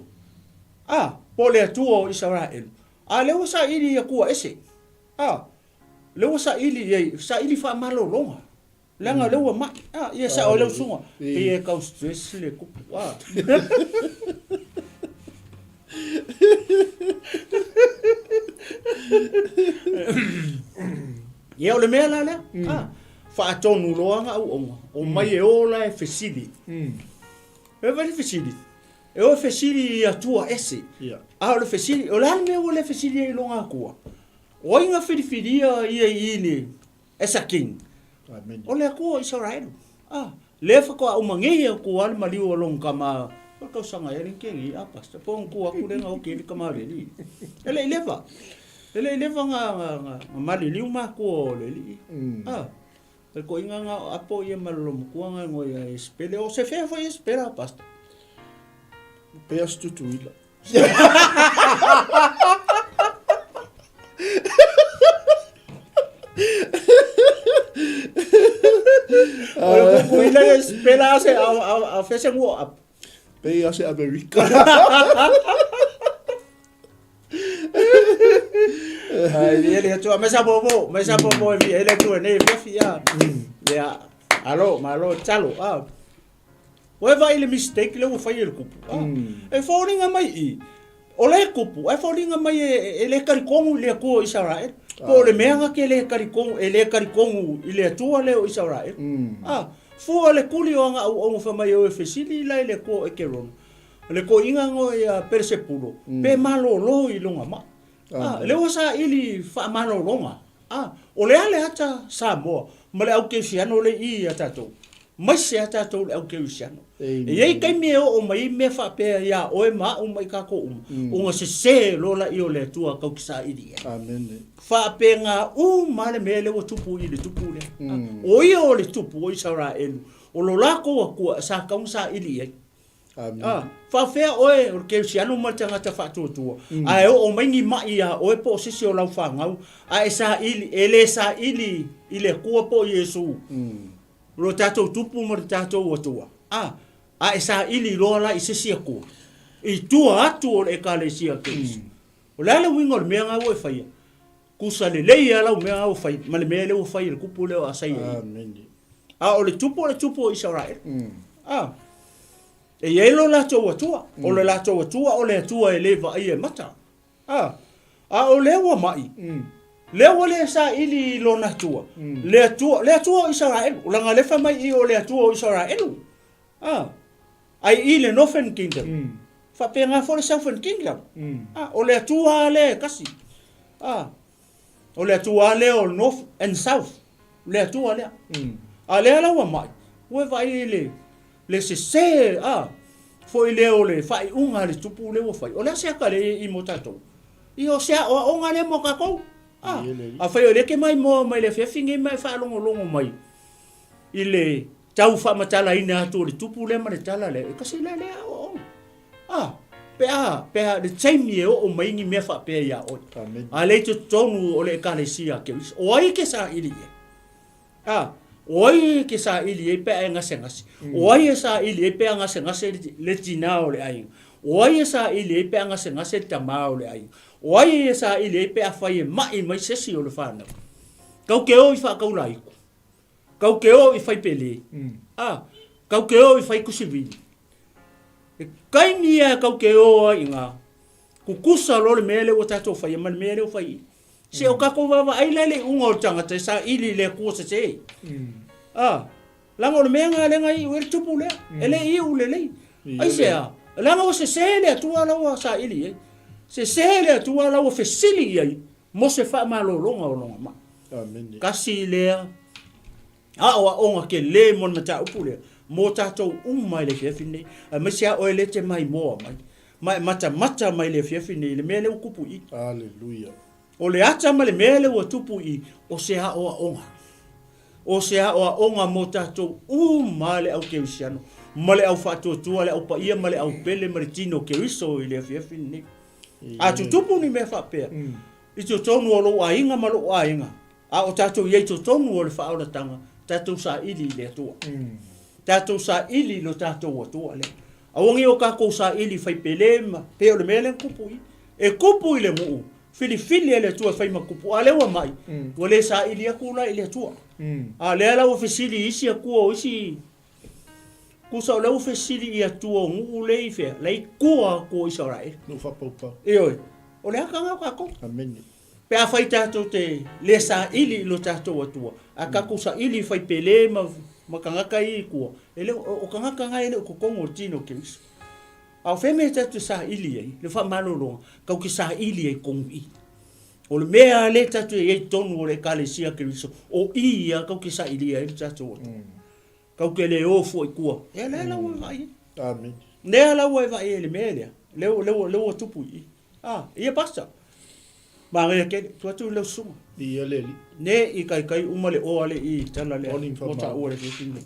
A, po o le Atua o Isaraelu. A lea ua saili i Atua ese. A, lea ua saili i ai, saili faamalologa. Leaga o lea ua mai. A, ia sao ai lau susuga. Pei e tau stress le kupu. A. Ia o le mea la lea. A, faatonu loa ana auauna. Omai e o la e fesili. E vaai le fesili. E o e fesili i Atua ese. A o le fesili, o le a le mea ua le fesili ai i lona Atua? O ai na filifilia ia i le as a king? O le Atua o Isaraelu. A, lea faatoa uma nei atu lava le maliu o lona tama, o le tausaga ea lea na tea nei, a pastor, po o ona tu atu lea na oti ai le tama o le alii. E le i leva, e le i leva na, na, na, na maliliu matua o le alii. A, o le toeaina na o apo ia ma le lolomatua na igoa ia Esepele. O se fea foi Esepele a pastor? Pea se Tutuila. O le Tutuila ia Esepele se a fea se ngua apo. Pei a se Amerika. Ai, vi ele atu, mai sa bobo, mai sa bobo e vi ele atu nei fi ya. Ya, alo, malo, talo. Ah. Ua e vaai i le mistake lea ua fai e le kupu. Ah. E foliga mai i, o le kupu, e foliga mai e, e le talitonu i le Atua o Isaraelu. Po o le mea na te le talitonu, e le talitonu i le Atua lea o Isaraelu. Ah, fua le tuli o ana auauna fai mai e o e fesili la i le Atua o Ekerona. Le toeaina no ia Pelesepulo, pe malolo i lona mai. Ah, lea ua saili faamalologa. A, o le a le ata Samoa ma le au kerisiano lea i i ia tatou? Mai se a tatou le au kerisiano. E i ai taimi e oo mai ai mea faapea ia oe ma au ma i tatou uma, ona sese loa laia o le Atua kau te saili i ai. Amene. Faapena uma le mea lea ua tupu i le tupu lea. O ia o le tupu o Isaraelu, o lo latou Atua sa tatau ona saili i ai. A, faafefea oe o le kerisiano ma le tagata faatuatua, ae oo mai ni maʻi iā oe po o se isi o lau fanau, a e saili, e le saili i le Atua po o Iesu, lo tatou Tupu ma le tatou Atua, a, a e saili loa la i se isi Atua, i tua atu o le Ekalesia a Keriso. O le a le uiga o le mea lena ua e faia? Kusa lelei lava lau mea lena ua fai, ma le mea lea ua fai e le Tupu lea o Asaia i. A o le Tupu o le Tupu o Isaraelu. A, e i ai lo latou Atua. O le latou Atua o le Atua e le vaaia e mata. A, a o lea ua mai, lea ua le saili i lona Atua, le Atua, le Atua o Isaraelu. Leaga lea fai mai i o le Atua o Isaraelu. A, ai i le Northern Kingdom. Faapena foi le Southern Kingdom. A, o le Atua lava lea e tasi. A, o le Atua lava lea o North and South, le Atua lea. A lea la ua mai, ua e vaai i le, le sese a, foi lea o le faaiuga a le tupu lea ua fai. O le a se ata lea i mo tatou? Ia o se aoaoga lea mo tatou. A, afai o lea e te maimoa mai le afiafi nei ma e faalogologo mai i le tau faamatalaina atu o le tupu lea ma le tala lea, e tasi la lea aoaoga. A, pe a, pe a, le taimi e oo mai ni mea faapea iā oe. Amen. A lea i totonu o le Ekalesia a Keriso, o ai ke saili i ai? A, o ai ke saili i ai pe a e gasegase? O ai e saili i ai pe a gasegase le, le tinā o le aiga? O ai e saili i ai pe a gasegase le tamā o le aiga? O ai e saili i ai pe afai e maʻi mai se isi o le fanau? Kau ke o i faakaulaiku. Kau ke o i fai pele. A, kau ke o i fai kusivili. E kaimi ia kau ke o ai i ngā. Kukusa loa le mea lea ua tatou faia ma le mea lea ua fai i. Se o kakou vaavaai la le iuga o le tagata e saili i le Atua sese. A, leaga o le mea nga lea na iu ai le tupu lea. E le iu lelei. Aisea? Leaga ua sese le Atua la ua saili i ai. Sese le Atua la ua fesili i ai mo se faamalologa o lona mai. Amene. Kasi lea aoaoga tele mo le mataupu lea, mo tatou uma i le afiafi lenei, aemaise lava oe lea e te maimoa mai, ma e matamata mai i le afiafi lenei i le mea lea ua tupu i i. Aleluia. O le ata ma le mea lea ua tupu i i, o se aoaoga. O se aoaoga mo tatou uma le au kerisiano, ma le au faatuatua, le au paia ma le au pele ma le tino o Keriso i le afiafi lenei. A tutupu ni mea faapea, I totonu o lou aiga ma lou aiga, a o tatou i ai i totonu o le faaolataga, tatou saili i le Atua. Tatou saili i lo tatou Atua lea. Aua ne i o tatou saili fai pele ma pei o le mea lea na tupu i i. E tupu i le nuu, filifili e le Atua e fai ma tupu, a o lea ua mai, ua le saili atu la i le Atua. A o lea la ua fesili i isi Atua o isi Tusa o lea ua fesili i Atua o nuu lea i fea? La i tua atu o Isaraelu. Nuu faapaupau. Ioe. O le aka lena o tatou. Amene. Pe afai tatou te le saili i lo tatou Atua, a tatou saili i faipele ma, ma tagata ia i tua, e le o, o tagata na e le o totonu o le tino o Keriso. A o fea mea tatou te saili ai, le faamalologa, tatou te saili ai i totonu i i. O le mea lea tatou te i ai i totonu o le Ekalesia Keriso, o i ia tatou te sailia ai lo tatou Atua. Kau te le o fua i tua. Ia lea la ua e vaai ai. Amen. Lea la ua e vaai ai i le mea lea. Lea ua, lea ua, lea ua tupu i i. Ah, ia pastor. Manaia tele, tuu atu i lau susuga. Ia le alii. Ne i kaikai uma le oa le i tala lea. Morning Mo taua le fifi nei.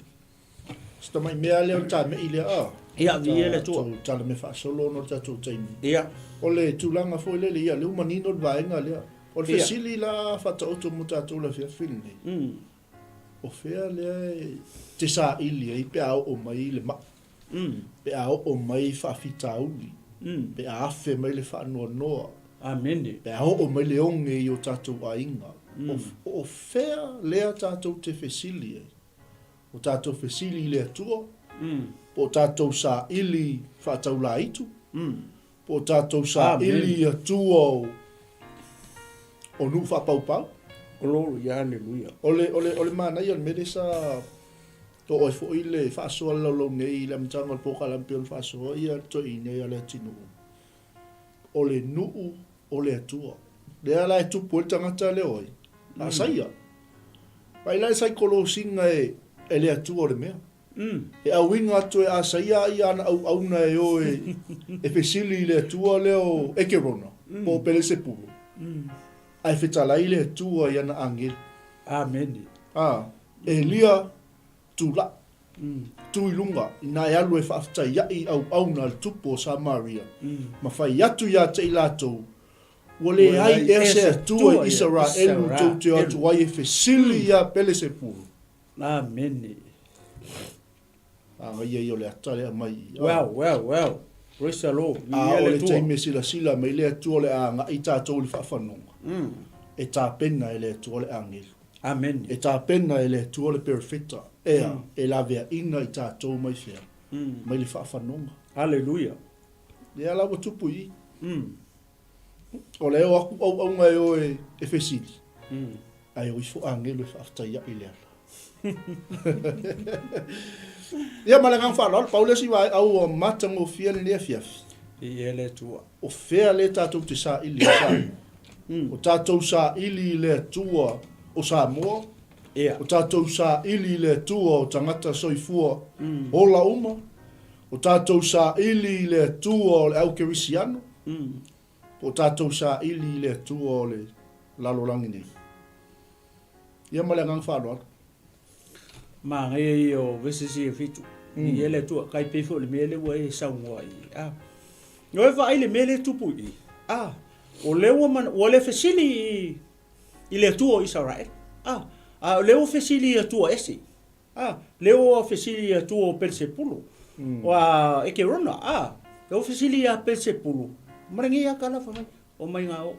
Si tamai mea lea o le tamei lea a. Ia, viia le Atua. Tatou tala mea faasolo ona o le tatou taimi. Ia. O le tulaga foi lele, ia, lea ua manino le vaega lea. O le fesili la faataoto mo tatou i le afiafi lenei. O fea lea e te saili ai pe a oo mai le mai, pe a oo mai faafitauli, pe a afe mai le faanoanoa, Amene. pe a oo mai le oge i o tatou aiga? O fea lea tatou te fesili ai? O tatou fesili i le Atua, po o tatou saili faataulaitu, Po o tatou saili i Atua o, o nuu faapaupau. Glory, hallelujah. O le, o le, o le manaia o le mea lea sa oo ai foi le faasoa le laulau nei i le amataga o le polokalame pei ona faasoa ia le toeaina ia Leatinuu. O le nuu o le Atua. Lea la e tupu ai le tagata lea o ai? Asaia. Vaai la i le saikolosiga e, e le Atua o le mea. E auina atu e Asaia ai ana auauna e o e fesili i le Atua lea o Ekerona, po o Pelesepulu, a e fetalai le Atua i ana agelu. Amene. A, Elia, tulaʻi, tu i luga, ina e alu e faafetaiaʻi i auauna a le tupu o Samaria, ma fai atu ia te i latou, Ua leai ea se Atua i Isaraelu tou te o atu ai e fesili ia Pelesepulu? Amene. Agaia ia o le ata lea mai i. Well, well, well. Praise the Lord. A o le taimi e silasila mai le Atua o le a agai tatou i le faafanoga, e tapena e le Atua le agelu. Amene. E tapena e le Atua le perofeta, ea, e laveaina i tatou mai fea? Mai le faafanoga. Hallelujah. Lea la ua tupu i i. O le o aku auauna e o e fesili, ae o ifo agelu e faafetaiaʻi i le ala. Ia ma le agaga faaaloalo, pau lea o si vaeau ua matagofie lenei afiafi. Viia le Atua. O fea lea tatou te saili ai Samoa? O tatou saili i le Atua o Samoa, o tatou saili i le Atua o tagata soifua ola uma, o tatou saili i le Atua o le au kerisiano, Po o tatou saili i le Atua o le lalolagi nei. Ia ma le agaga faaaloalo. Manaia ia o verses ia e fitu. Viia le Atua, kai pei foi o le mea lea ua e saunoa i ai. A. O e vaai le mea lea e tupu i i. A. O lea ua mana, ua le fesili i, i le Atua o Isaraelu. A. A o lea ua fesili i Atua ese. A, lea ua fesili i Atua o Pelesepulu, o Ekerona, a, lea ua fesili ia Pelesepulu, ma lenei aka la fai mai, o mai ngā o.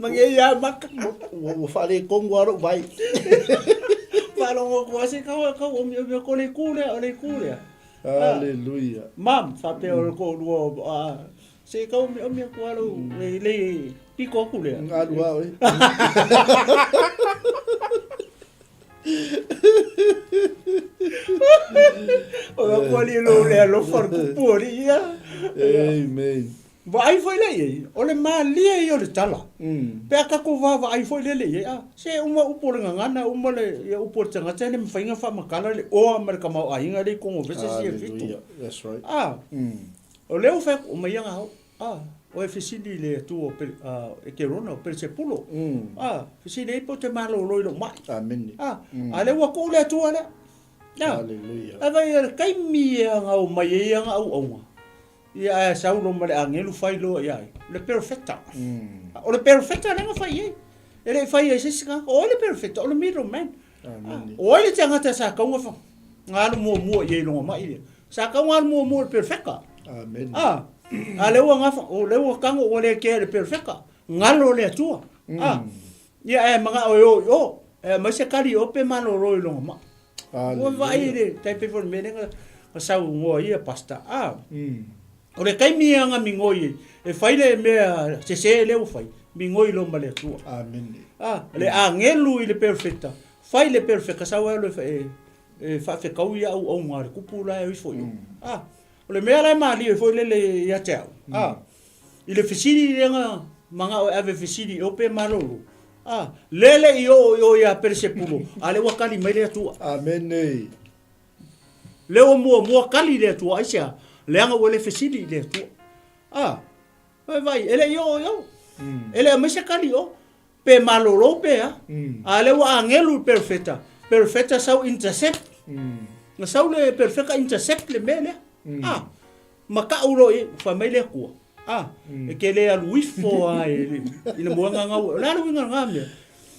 Ma ngei ia maka. Ua faaletonu lava lou vai. Faalogo atu lava se kau, kau o mea ko le ku lea, o le ku lea. Hallelujah. Mam, faapea o le toalua o, a, se kau o mea ku alo, le, le, Piko aku lea. Alu lava oe. O la kua li lo le alofa o le kupu o li ia. Amen. Vaai foi lea i ai, o le malie ia o le tala. Pe a tatou vaavaai foi lele i ai, a, se uma upu o le gagana, uma le, ia upu o le tagata, e le mafai ona faamatala le oa ma le tamaoaiga lea i totonu o vese sia fitu. Hallelujah. That's right. A, o lea ua fai atu, omai ia ngā A, o e fesili i le Atua o Pele, a, Ekerona o Pelesepulo. A, fesili ai pe o te malolo i lou mai. Amene. A, a lea ua tuu le Atua lea. A, Hallelujah. a vai le taimi e aga o mai ai ana auauna. Ia ae sau loa ma le agelu fai loa ia ai. Le perofeta. O le perofeta lea na fai ai. E le i fai ai se isi tagata. O ai le perofeta? O le middleman. O ai le tagata sa tau na na alu muamua i ai i lona mai lea? Sa tau na alu muamua i le perofeta. Amen. A, a lea ua gafa, o lea ua tago ua le kea i le perofeta. Galo le Atua. A, ia ae manao e o i o. E aumai se kali i o pe malolo i lona mai. Ua vaai i le tai pei foi o le mea lea na saunoa ia Pastor. A, o le taimi ia na migoi ai, e fai le mea sese lea ua fai, migoi loa ma le Atua. Amene. A, le agelu i le perofeta, fai le perofeta sau alu e, e faafetau ia auauga a le tupu la e o ifo i o. A, o le mea la e malie foi lele ia te au, a, I le fesili lea na manao e ave fesili i o pe malolo. A, lea le i oo i o ia Pelesepulo, a lea ua kali mai le Atua. Amene. Lea ua muamua kali le Atua, aisea? Leaga ua le fesili i le Atua. A, e vai, e le i oo i o. E le aumai se kali i o. Pe malolo pe a. A lea ua agelu le perofeta, perofeta sau intercept. Na sau le perofeta intercept le mea lea. A, Mata'u loa i ai, fai mai le Atua, A, e te le alu ifo a i le, i le moega gau. O le a le uiga o lena mea?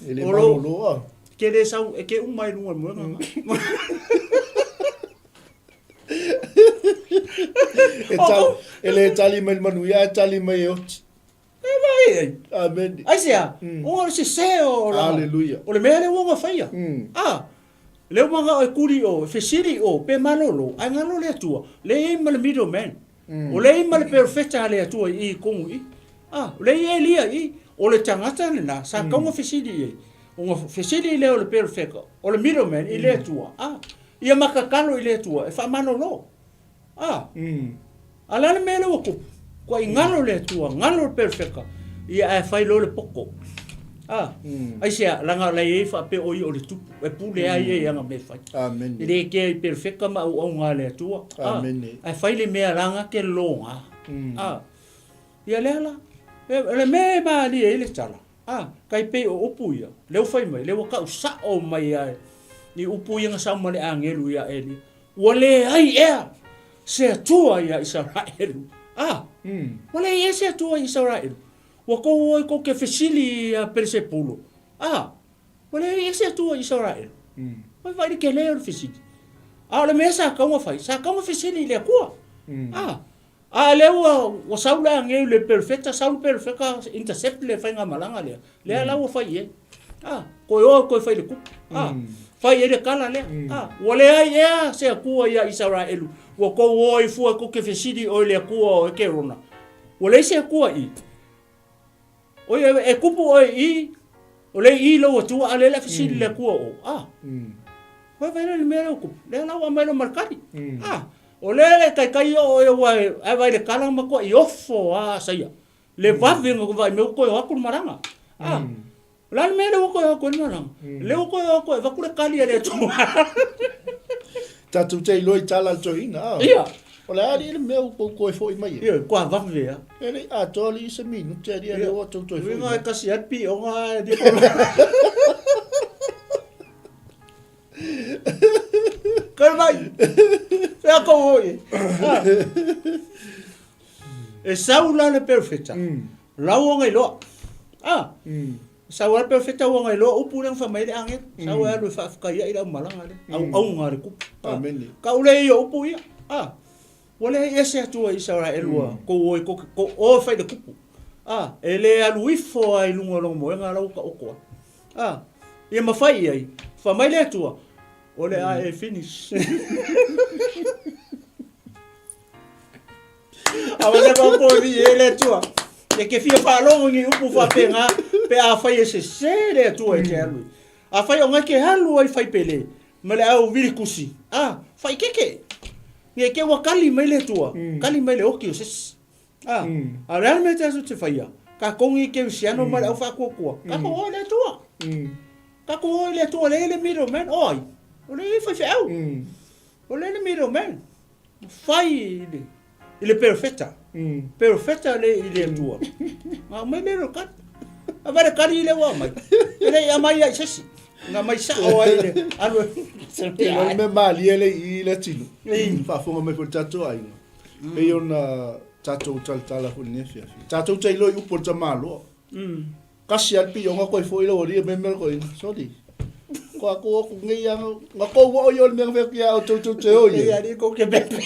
E le malolo a. E te le sau, e te uma i luga o le moega gau. E, tali, e le tali mai le manuia, ae tali mai e oti. E vaai ai. Amene. Aisea? Ona o le sese o lana. Aleluia. O le mea lea ua ona faia. A, lea ua manao e kuli o, e fesili o, pe malolo, ae galo le Atua, lea e i ai ma le middle man. O lea e i ai ma le perofeta a le Atua i i i tonu i i. A, o lea e i ai Elia i i. O le tagata lena sa tatau ona fesili i ai. Ona fesili lea o le perofeta, o le middle man i le Atua, a, ia ma tatalo i le Atua e faamalolo. A, a le a le mea lea ua tupu? Kua i galo le Atua, galo le perofeta, ia ae fai loa le poto. A, aisea, leaga o la e i ai faapea o ia o le tupu, e pule lava ia i ana mea e fai. Amene. E le kea i perofeta ma auauga a le Atua. A, Amene. ae fai le mea leaga te loga. A, ia lea la, o le mea e malie ai le tala, A, tai pei o upu ia, lea ua fai mai, lea ua tau sa'o mai a i upu ia na sau ma le agelu iā Elia, Ua leai ea se Atua iā Isaraelu. A, ua leai ea se Atua i Isaraelu. Ua tou o i tou te fesili iā Pelesepulo. A, ua leai ea se Atua i Isaraelu. Ua vaai le tele o le fesili. A o le mea sa tatau ona fai, sa tatau ona fesili i le Atua. A, A lea ua ua sau le ageu i le perofeta, sau le perofeta intercept le faigamalaga lea, lea la ua fai i ai. A, toe o toe fai i le tupu. A, fai i ai le tala lea. A, ua leai ea se Atua ia Isaraelu, ua tou o ai fua tou te fesili oe i le Atua o Ekerona. Ua leai se Atua i i. Oi, e kupu oe i i, o lea i i lou Atua, a o lea o le a fesili le Atua o ou. A, Vaai vaai le mea lea ua tupu, lea la ua aumai loa ma le kali. A, o lea le taitai oo e ua ae vaai le kala ma matua ofo a saia. Le vave na vaai mai ua toe o atu le malaga. A, o le a le mea lea ua toe o atu ai le malaga? Lea ua toe o atu e avatu le kali a le Atua. Tatou te iloa i tala a le toeaina, a? Ia. O le a alii le mea ua tou toe foi mai ai? Ioe, kua vave a. E le i atoa alii se minute alii a lea ua tou toe foi mai. Uiga e kasi ai le pioga ae Kau mai. Fea kou hoi. E sau la le perofeta. Lau o ngai loa. Ah. Sau la le perofeta ua ngai loa upu lea na fai mai ai le agelu. Sau e alu e faafetai ai le aumalaga lea. Auauga a le tupu. Amene. Kau le ia o upu ia. Ah. Ua leai ese atu ai Isaraelu a kou o e ko o e fai le kupu. A, e le alu ifo a i luga o lona moega la ua taoto ai. A, ia mafai i ai, fa mai le Atua, o le a e finish. A wa le ko vi e le Atua. E ke fia faalogo i ni upu faapena, pe afai e sese le Atua e te alu. Afai o ngai ke alu ai fai pele, ma le au vili kusi, a, fai keke. Ne i te ua kali mai le Atua, kali mai le oki o se isi. A, a o le a le mea tatou te faia? Tatou nei kerisiano ma le au faatuatua, tatou o i le Atua. Tatou o i le Atua, lea e i ai le middle man, o ai? O lea e i ai faifeau. O lea e i ai le middle man. Fai i le, i le perofeta. Perofeta lea i le Atua. Na aumai lea o le kali. A vai le kali lea ua aumai. E le i aumai ai i se isi. Na aumai sao ai le alu. E loa le mea malie le i i le tino. Faafofoga mai foi le tatou aiga. Pei ona tatou talatala foi i lenei afiafi. Tatou te iloa i upu a le tamaloa. Kasi a le pioga koe foi lau alii e mea mea koe soli. Ko aku aku nei a nga kou o i o le mea fea kia o tou tou te o i. Alii ko ke pepe.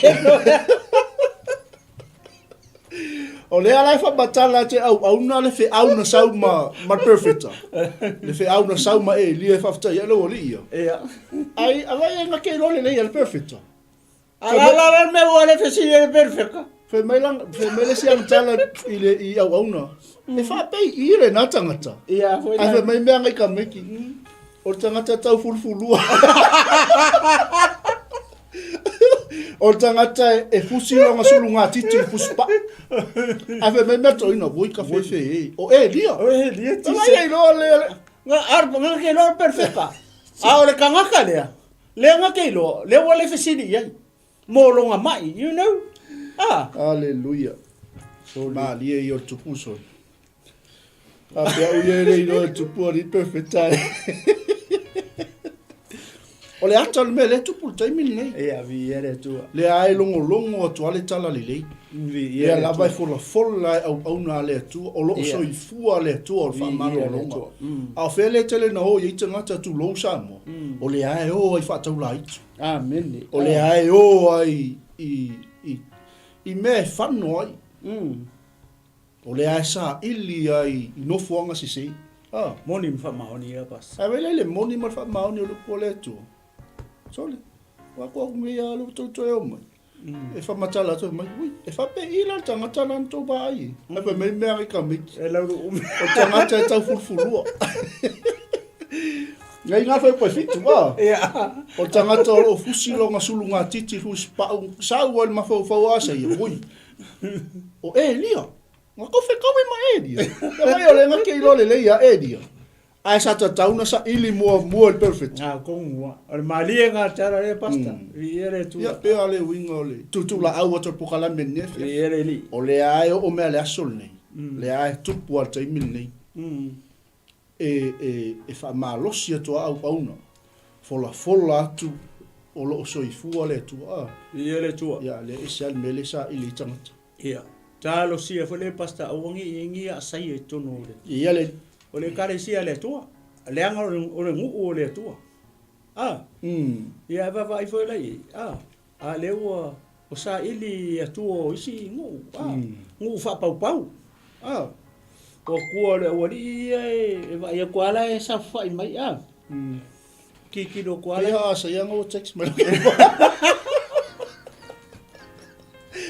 O lea la e faamatala te auauna le feau na sau ma ma le perfecta. Le feau na sau ma Elia e faafetai ai lau alii ia. Ia. Ai alai e ngake iloa lelei a le perfecta. Ala la la mea ua le fesili e le perfecta. Fai mai la fai mai le isi agatala i le i auauna. E faapei i lena tagata. Ia foi Ae fai mai mea ngai tamaiti. O le tagata tau fulufulua. O le tagata e fusi lona sulugatiti i le fusipaa. Ae fai mai mea toeaina, voi ka fefe e. O Elia. O Elia ti. Ai ai loa le Nga ar nga ke loa perfecta. A o le kangaka lea. Lea nga ke iloa, lea ua le fesili i ai. Mo longa mai, you know. Ah. Aleluia. Malie ia o le tupu soli. Faapea au ia e le iloa e le tupu alii perfect ai. O le ata o le mea lea e tupu i le taimi lenei. Ia, viia le Atua. Lea e logologo atu lava le tala lelei. Viia Lea lava e folafola e auauna a le Atua, o lo o soifua le Atua o le faamalologa. A o fea lea e tele na o i ai tagata tulou Samoa, o lea e o ai faataulaitu. Amene. O lea e o ai i, i, i mea e fano ai. O lea e saili ai i nofoaga sese. A. Moni ma faamaoni ia, Pastor. Ae vaai la i le moni ma le faamaoni o le upu a le Atua. Sole, ua aku aku nei lava lea ua tou toe omai. E faamatala atu mai, ui, e faapei la le tagata la na tou vaai ai. Ae fai mai mea ai tamaiti. E laulu umi. O le tagata e taufulufulua. Nei ngā whai pai fitu, a. Ia. O le tagata o lo o fusi lona sulugatiti fusi pau, sau ai le mafaufau a sa ia, ui. O Elia. Nga kou fekaui ma Elia. Ia mai o le nga ke iloa lelei ia Elia. Ae sa tatau na saili muamua i le perfect. Nga kongua. O le malie nga tala le pastor. Viia le Atua. Ia pea le uiga o le tuutulaau atu o le pokalame lenei afiafi. Viia le Alii. O lea e oo mea le aso lenei. Lea e tupu lava i le taimi lenei. E, e, e faamalosi atu a auauna, folafola atu o lo o soifua le Atua. A. Viia le Atua. Ia, lea ese lava le mea lea e saili ai tagata. Ia, talosia foi le Pastor aua ne i ai ni aasaia i totonu o le. Ia le. O le Ekalesia a le Atua, leaga o le, o le nuu o le Atua. A. Ia, e vaavaai foi la i ai. A. A lea ua o saili i atua o isi nuu, a, nuu faapaupau, a. O atua o le aualii ia e vaai atu lava la e saofafai mai, a. Tilotilo atu lava la. Pei a saia nga ua text mai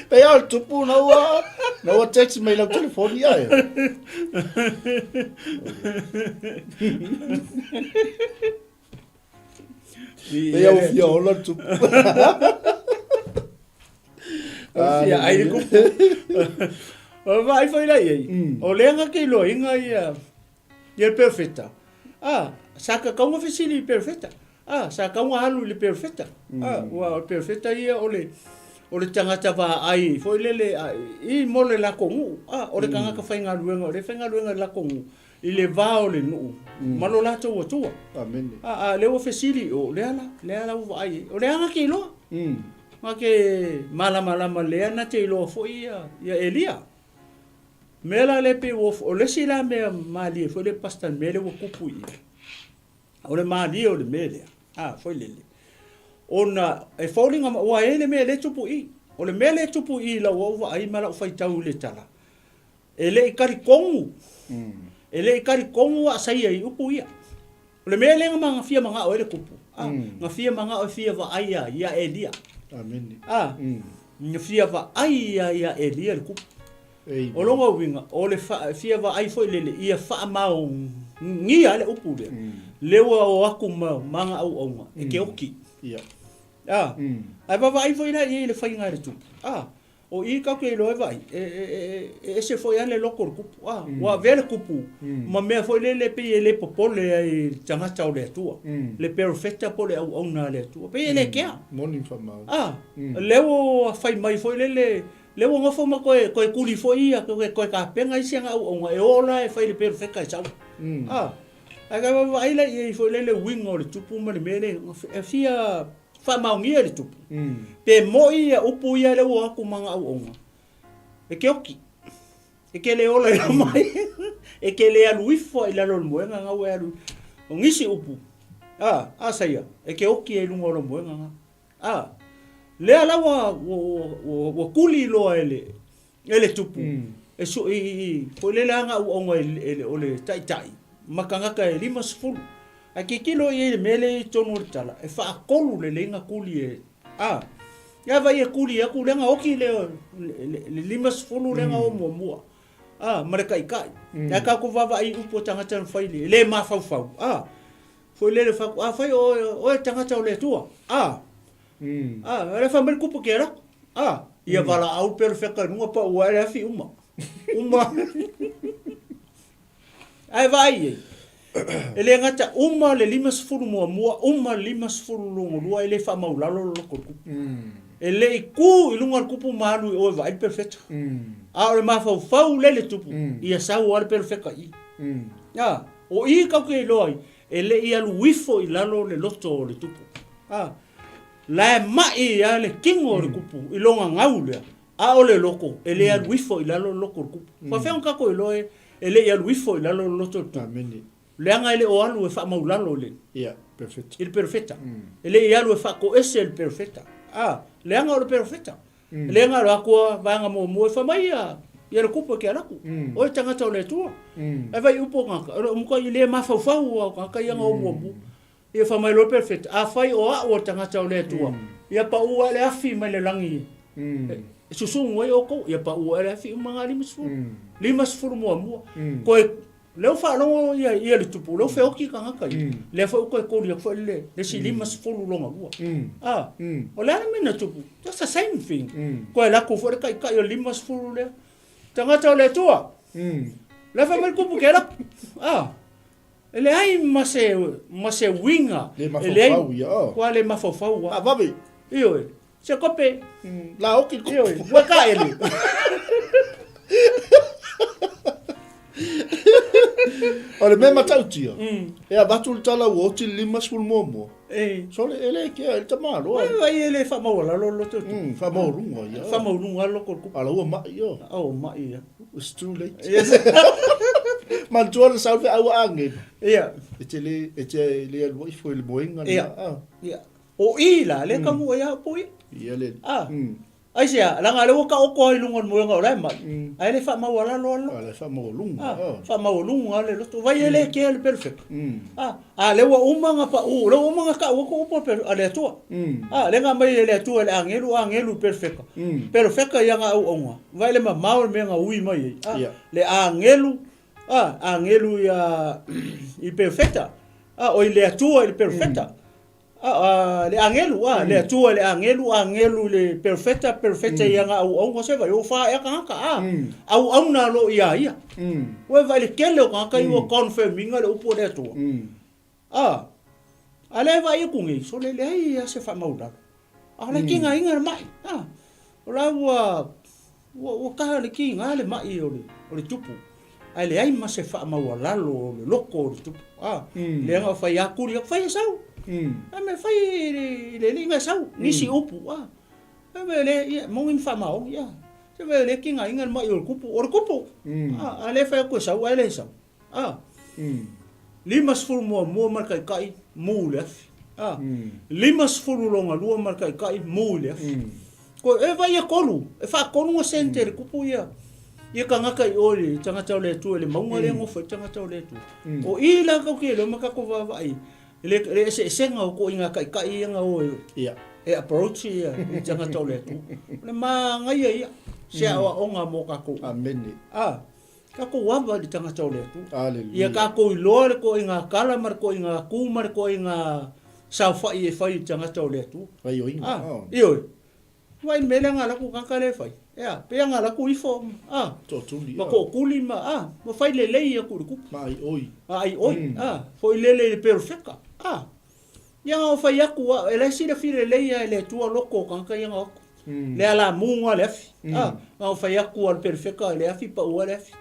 Pei a o le tupu na ua na ua text mai lau telefoni ae. Pei a ua fia ola le tupu. Fia ai le kupu. O vaai foi la i ai. O lea nga ke iloaina ia ia le perfecta. Ah, sa kakau nga fesili i perfecta. Ah, sa kau nga alu i le perfecta. Ah, ua o le perfecta ia o le o le tagata vaai foi lele i mo le lako nuu. Ah, o le tagata faigaluega o le faigaluega i le lako nuu i le va o le nuu ma lo latou atua. Amene. A, a lea ua fesili o lea la, lea la ua vaai ai. O lea nga ke iloa. Nga ke malamalama lea na te iloa foi ia, ia Elia. Mea la lea pei ua, o le isi la mea malie foi le pastor mea lea ua tupu i i. O le malie o le mea lea, a, foi lele, ona e foliga mai, ua e i le mea lea e tupu i i. O le mea lea e tupu i i lau au vaai ma lau faitau i le tala, E le i talitonu, e le i talitonu a saia i upu ia. O le mea lea na fia manao ai le tupu, a, na fia manao e fia vaai ia, ia Elia. Amene. A, na fia vaai ia, ia Elia le tupu. O lona uiga, o le fa, fia vaai foi lele, ia faamaonia le upu lea, lea ua o atu ma, ma ana auauna e ke oki. Ia. A, ae vaavaai foi la i ai i le faiga a le tupu. A, O i tatou te iloa e vaai, e ese foi lava le loto o le tupu. A, ua avea le tupu ma mea foi lele pei e le popole ai i le tagata o le Atua, le perofeta po o le auauna a le Atua. Pei e le kea. Moni ma faamaoni. A, lea ua fai mai foi lele, lea ua nofo ma toe, toe tuli foi ia, toe, toe tapena isi ana auauna e o la e fai le perofeta e sau. A, ae vaavaai la i ai foi lele uiga o le tupu ma le mea lea, e fia. Faamaonia e le Tupu. Pe moʻi ia upu ia lea ua o atu ma ana auauna, e ke oki, e ke le ola i lau mai, e ke le alu ifo i lalo o le moega na ua e alu. O nisi upu, a, a saia, e ke oki ai i luga o lou moega na. A, lea la ua, ua, ua, ua kuli loa e le, E le Tupu, e su, i, i, foi lele ana auauna i, i, o le taitai, ma tagata e 50. Ae tilotilo i ai i le mea lea i totonu o le tala, e faatolu lelei na tuli e, a, ia vai e tuli atu lea na oti lea, le, le 50 lea na o muamua, a, ma le taitai. Ae tatou vaavaai i upu a tagata na fai le, le mafaufau, a, foi lele fai atu, afai o oe le tagata o le Atua, a, A, o le fai mai le kupu ke ala. A, ia valaau le perofeta i luga pau ae le afi uma. Uma. Ae vaai i ai. E le gata uma le 50 muamua, uma le 50 lona lua e le faamaulalo le loto o le kupu. E le i ku i luga o le kupu ma alu i o e vaai le perofeta. A o le mafaufau lea i le tupu, ia sau lava le perofeta i i. A, o i tatou te iloa ai, e le i alu ifo i lalo le loto o le tupu. A, la e ma'i a le kino o le kupu i lona gau lea, a o le loto, e le alu ifo i lalo le loto o le kupu. Faafefea ona tatou iloa e, e le i alu ifo i lalo le loto o le tupu? Amene. Leaga e le o alu e faamaulalo i le, Ia, perofeta. i le perofeta. E le i alu e faatoese e le perofeta. A, leaga o le perofeta. E le galo atu a vaega muamua e fai mai ia, ia le kupu e ke alaku. Oe tagata o le Atua. Ae vai upu o tagata, o le umuka i le mafaufau o tagata ia na o muamua. Ia fai mai loa le perofeta, afai o a'u o le tagata o le Atua, ia pa'u ae le afi mai le lagi e susugu ai outou, ia pa'u ae le afi uma na 50. 50 muamua. Koe, lea ua faalogo ia, ia le tupu, lea ua feoti tagata ia. Lea foi ua toe koli atu foi le, le isi 50 lona lua. A, o le a le mea na tupu? Just the same thing. Koe alu atu foi le taitai o le 50 lea. Tagata o le Atua. Lea fai mai le tupu ke ala. A, E leai ma se, ma se uiga. Le mafaufau ia, oh. Kua le mafaufau a. Vave. Ioe. Se kope. La oki le Ioe. Ua ka ele. O le mea matautia, e avatu le tala ua oti le 50 muamua. E. Sole, e le kea, e le tamaloa. Ai, ai e le faamaualalo le loto. Faamaualuga ia. Faamaualuga le loto o le kupu. A la ua mai ia. Oh, mai ia. It's too late. Yes. Manatua le sau feau a agelu. Ia. E te le, e te le alu ifo i le moenga Ia. Ah. Ia. O i la, le taunuu ai a upu ia. Ia le. Ah. Aisea, leaga lea ua taoto ai i luga o le moenga o la e mai, ae le faamaualalo a le loto. A le faamaualuga. Ah, faamaualuga le loto. Vai e le kea le perofeta. Ah, a lea ua uma ona pau, lea ua uma ona tau atu upu a le Atua. Ah, lea na aumai e le Atua i le agelu, agelu i perofeta. Perofeta i ana auauna, vaai le mamao le mea na ui mai ai. Ah, le agelu, ah, agelu ia i perofeta. Ah, oi le Atua i le perofeta. A, le agelu, a, le Atua i le agelu, agelu i le perofeta, perofeta i ana auauna, se vai, ua fa ea tagata, a, auauna lo ia ia. Ua vai le kele o tagata i ua confirm inga le upu a le Atua. A, a le vai aku nei, so le leai a se faamaulalo. A o le kiga inga le mai, a, o la ua, Ua, ua kaha le kiga le maʻi o le, o le tupu, ae leai ma se faamaualalo o le loko o le tupu. A, leaga o fai a kuli atu, fai e sau. A mea fai i le, i le alii na e sau, nisi upu, a. A mea le, ia, moni ma faamaoni, a. Se mea le kigaina le maʻi o le tupu, o le tupu. A, a le fai atu e sau, ae le sau. A. 50 muamua ma le taitai, mu i le afi. A. 50 lona lua ma le taitai, mu i le afi. Ko e vai e kolu, e faatolu na sente le kupu ia. Ia tagata i o i le tagata o le Atua i le mauga lea e nofo ai le tagata o le Atua. O i la tatou te iloa ma tatou vaavaai i le le eseesega o ituaiga taitai ia na o e e approach ia i tagata o le Atua. O le manaia ia, se aoaoga mo tatou. Amene. A. Tatou ava i le tagata o le Atua. Aleluia. Ia tatou iloa le toaiga tala ma le toaiga ku ma le toaiga saofai e fai i le tagata o le Atua. Gaioiga. Ah, ioe. Vaai le mea lea na alu atu tagata lea e fai. Ea, pei na alu atu ifo, ah, Tootuli, ma tootuli ma, ah, ma fai lelei atu i le kupu. Ma aioi. Ma aioi, ah, foi lele i le perofeta, ah. Ia na o fai atu, a, e la e silafia lelei lava e le Atua loko o tagata ia na o atu. Le alamuga le afi, a, na o fai atu a le perofeta i le afi, pau ai le afi.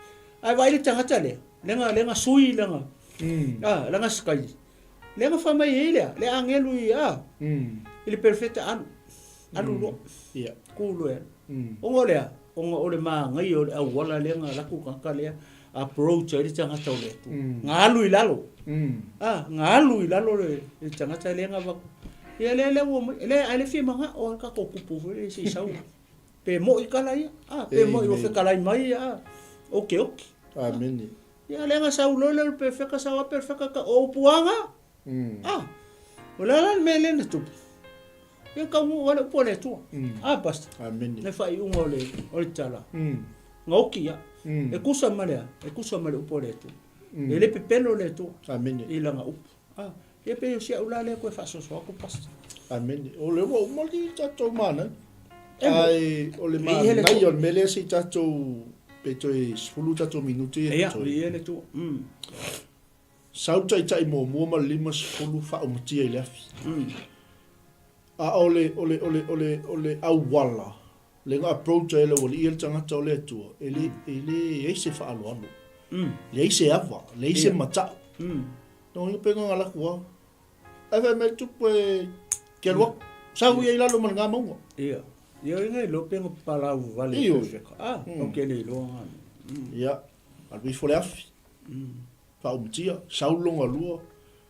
Ae vaai le tagata lea, lea na sui lana, a, lana sikaili, lea na fai mai ai lea, le agelu i, a, I le perofeta alu, alu loa. Ia. Ku loa e alu. Ona o le a? Ona o le manaia o le auala lea na alu atu le tagata lea approach ai le tagata o le Atua. Na alu i lalo. A, na alu i lalo le tagata lea na avatu. Ia lea lea ua omai, lea ae le fia manao lava le tatou tupu foi lea se i sau. Pe moi tala ia, a, pe moi ua fetalai mai ia, a, okeoke. Amene. Ia lea na sau loa lea o le perofeta sau lava perofeta ta o upuaga. A, o le a la le mea lea na tupu? Ia taunuu lava le upu a le Atua. A, Pastor? Amene. Le faaiuga o le, o le tala. Na oki ia. E tusa ma le a? E tusa ma le upu a le Atua. E le pepelo le Atua. Amene. I lana upu. A, ia pei o si au la lea toe faasoasoa atu, Pastor. Amene. O lea ua uma le tatou manaia. E mo. Ae o le manaia o le mea lea se i tatou, pe toe 10 tatou minute ia Ia, totoe. viia le Atua. Sau le taitai muamua ma le 50 faaumatia i le afi. A o le, o le, o le, o le, o le auala, le na approach ai e le aualii ia le tagata o le Atua, e le, e leai se faaaloalo, leai se ava, leai se matau. Lona uiga pe na alu atu lava. Ae fai mai le tupu e, ke alu atu. Sau ia i lalo ma le ga mauga. Ia. Ia o inga iloa pe na palau vale Ioe. Ah, o ke le iloa nga mea. Ia, alu ifo le afi. Faaumatia, sau lona lua,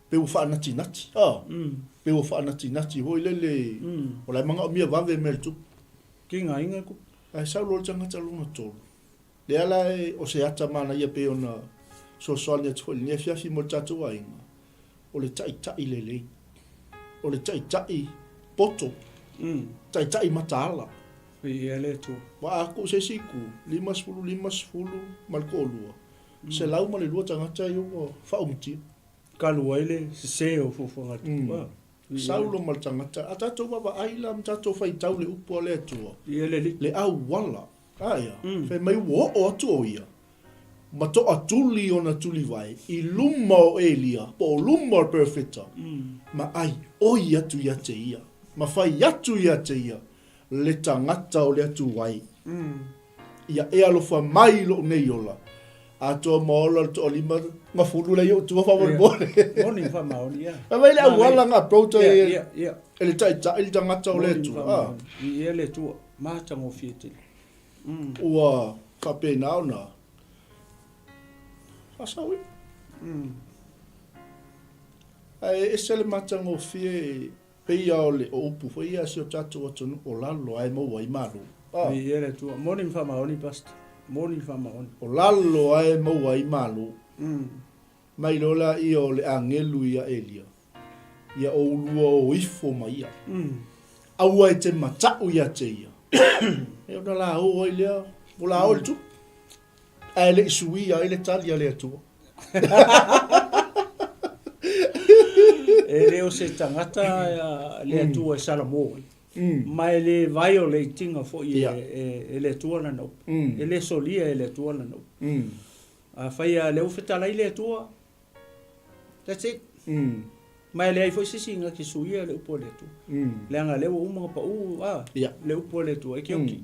pei ua faanatinati, a, pei ua faanatinati foi lele, o la e manaomia vave mea i le tupu. Kigaina tupu. Ae sau loa le tagata lona tolu, lea la e, o se ata manaia pei ona fesoasoani atu foi i lenei afiafi mo le tatou aiga, o le taitai lelei, o le taitai poto, taitai mataala. Viia le Atua. Ua a tuu se isi itu, 50, 50 ma le toalua, 102 tagata ia ua faaumatia. Talu ai le sese o fuafuaga a le Atua. Saulo ma le tagata, a tatou vaavaai la ma tatou faitau le upu a le Atua. Ia le Alii. Le auala, aia, fai mai ua oo atu o ia, ma toatuli ona tulivae i luma o Elia, po o luma o le perofeta, ma ai oi atu ia te ia, ma fai atu ia te ia, le tagata o le Atuai. Ia e alofa mai i lou nei ola. Atoa ma ola le toalima gafulu lea i ou tua faamolemole. Moni ma faamaoni, ia. Fai mai le auala na approach ai Ia, ia, ia. e le taitai le tagata o le Moni ma Atua. faamaoni. Viia le Atua, matagofie tele. Ua faapena ona faasaoina. Ae ese le matagofie Pei a o le o upu foi ia a si o tatou atunuu o lalo ae maua ai malo. A. Viia le Atua. Moni ma faamaoni Pastor. Moni ma faamaoni. O lalo ae maua ai malo. Mai loa laia o le agelu ia Elia, ia oulua o ifo ma ia. Aua e te matau ia te ia. E ona la o ai lea, o la o le tupu. Ae le i suia ai le tali a le Atua. E le o se tagata le Atua e salamo ai. Ma e le violate ina foi e le Atua lana upu. E le solia e le Atua lana upu. Afai lava o lea ua fetalai le Atua, that's it. Ma e leai foi se isi na te suia le upu a le Atua. Leaga o lea ua uma ona pau le upu a le Atua e te oki.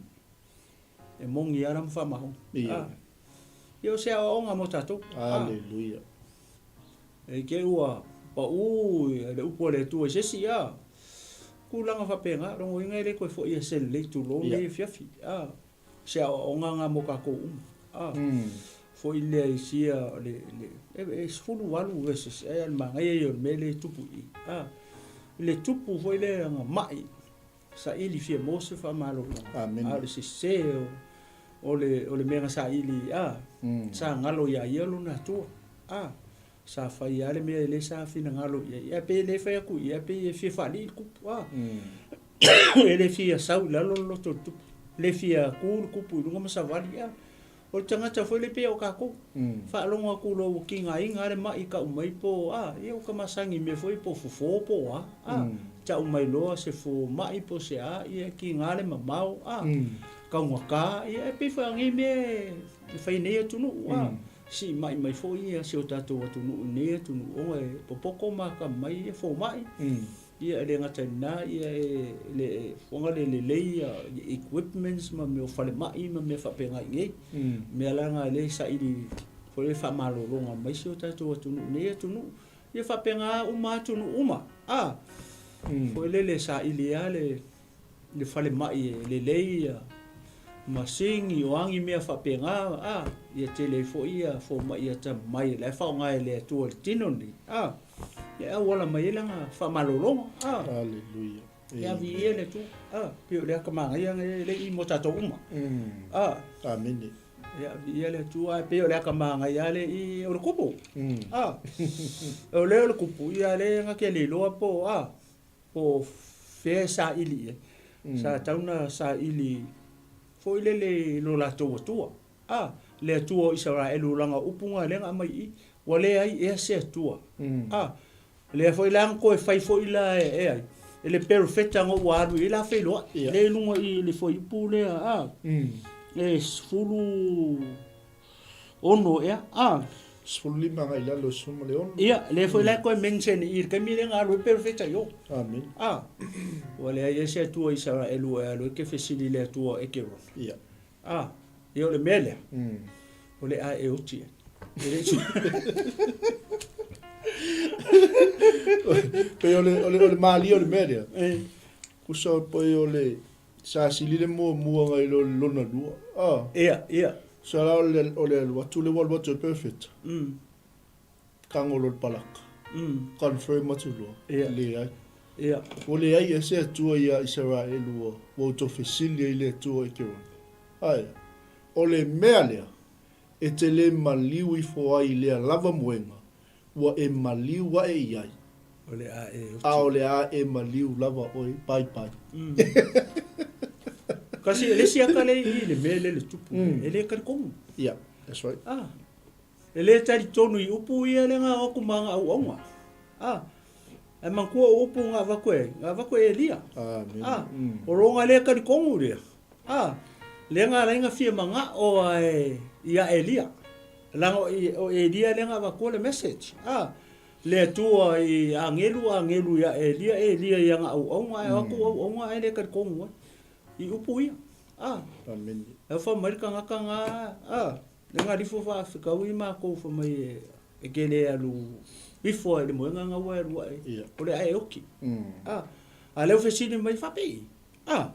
E moni lava la ma faamaoni. Ia. Ia o se aoaoga mo tatou. Aleluia. E te ua pau le upu a le Atua i se isi, a. Tulaga faapena, lona uiga e le toe foi e selelei tulou lenei afiafi. A. Se aoaoga na mo tatou uma. A. Foi lea i sia le, le, e 18 verses, e le manaia ia o le mea lea e tupu i i. A. Le tupu foi lea na mai. Saili fia maua se faamalologa. Amene. A o le sese o, o le, o le mea na saili, a, sa galo iā ia lona Atua. A, sa fai lava le mea lea sa finagalo i ai. Ae pei e le fai atu i ai, pei e fia faalii le tupu, a. E le fia sau i lalo le loto o le tupu. E le fia tu le tupu i luga ma savali, a. O le tagata foi lea pei o tatou. Faalogo atu loa ua tigaina lava le mai tau mai po o a, ia ua ta masani i mea foi po o fofo po o a, a. Tau mai loa se fomai po o se a, ia e tiga le mamao, a. Taugata, ia e pei foi o nei mea e fai nei atunuu, a. Sii mai mai foi ia si o tatou atunuu i nei atunuu ona e popoto ma atamamai ia fomai. Ia e le gata i lena, ia e le fofoga le lelei ia equipments ma mea o falemai ma mea faapena i inei. Mea la na lea e saili foi le faamalologa mai si o tatou atunuu i nei atunuu. Ia faapena uma atunuu uma. A! Foi lele e saili lava le le falemai e lelei ia masini o a ni mea faapena a, ia tele ai foi ia fomai atamamai o la e faaaoga e le Atua i le tino lenei a, ia e auala mai ai lana faamalologa a. Hallelujah. Ia viia le Atua a, pei o le ata manaia lena e le i mo tatou uma a. Amene. Ia viia le Atua ae pei o le ata manaia lava lea i o le kupu a. O lea o le kupu ia lea na te le iloa po o a. Po o fea e saili i ai. Sa tatau ona saili foi lele i lo latou Atua. A, le Atua o Isaraelu, leaga o upu na lea na aumai i i, ua leai ea se Atua. A, lea foi la na toe fai foi la e ai? E le perofeta na ua alu i ai la feiloai. Lea i luga i le fuaiupu lea, a, e 16 ea, a. 15 agai i lalo i le 16. Ia, lea foi la e toe mention i i le taimi lea na alu ai perofeta i o. Amene. A, ua leai ai se Atua i Isaraelu e alu ai ke fesili i le Atua o Ekerona. Ia. A, ia o le mea lea, o le a e oti ai. E le i Pei o le, o le, o le malie o le mea lea. Tusa pei o le, sa sili le muamua nai lo le lona lua. Ah. Ia, ia. Sa la o le, o le alu atu le ua alu atu e perfect. Tago loa le palaka. Confirm atu loa. Ia. Leai. Ia. Ua leai ea se Atua ia Isaraelu ua outou fesili ai i le Atua i Kerona. Ae, o le mea lea, e te le maliu ifo ai i lea lava moega, ua e maliu ae i ai. O le a e oti. A o le a e maliu lava oe, bye bye. Kasi e le isi ata lea i le mea lea le tupu, e le talitonu. Yeah, that's right. Ah, e le talitonu i upu ia lea na o atu ma ana auauna. Ah, ae manatua o upu na avatu e, na avatu e Elia. Amen. Ah, o lona le talitonu lea. Ah, lea na ala ai na fia manao ae ia Elia. Leaga o Elia lea na avatua le message. Ah, le Atua i agelu, agelu ia Elia, Elia i ana auauna, ae o atu auauna ae le talitonu ai i upu ia. Ah, Amene. e fai mai le tagata na, ah, le na alifo faafetaui matou fai mai e ke le alu ifo ai i le moega na ua e alu ae, o le a e oki. Ah, a lea ua fesili mai faapei. Ah,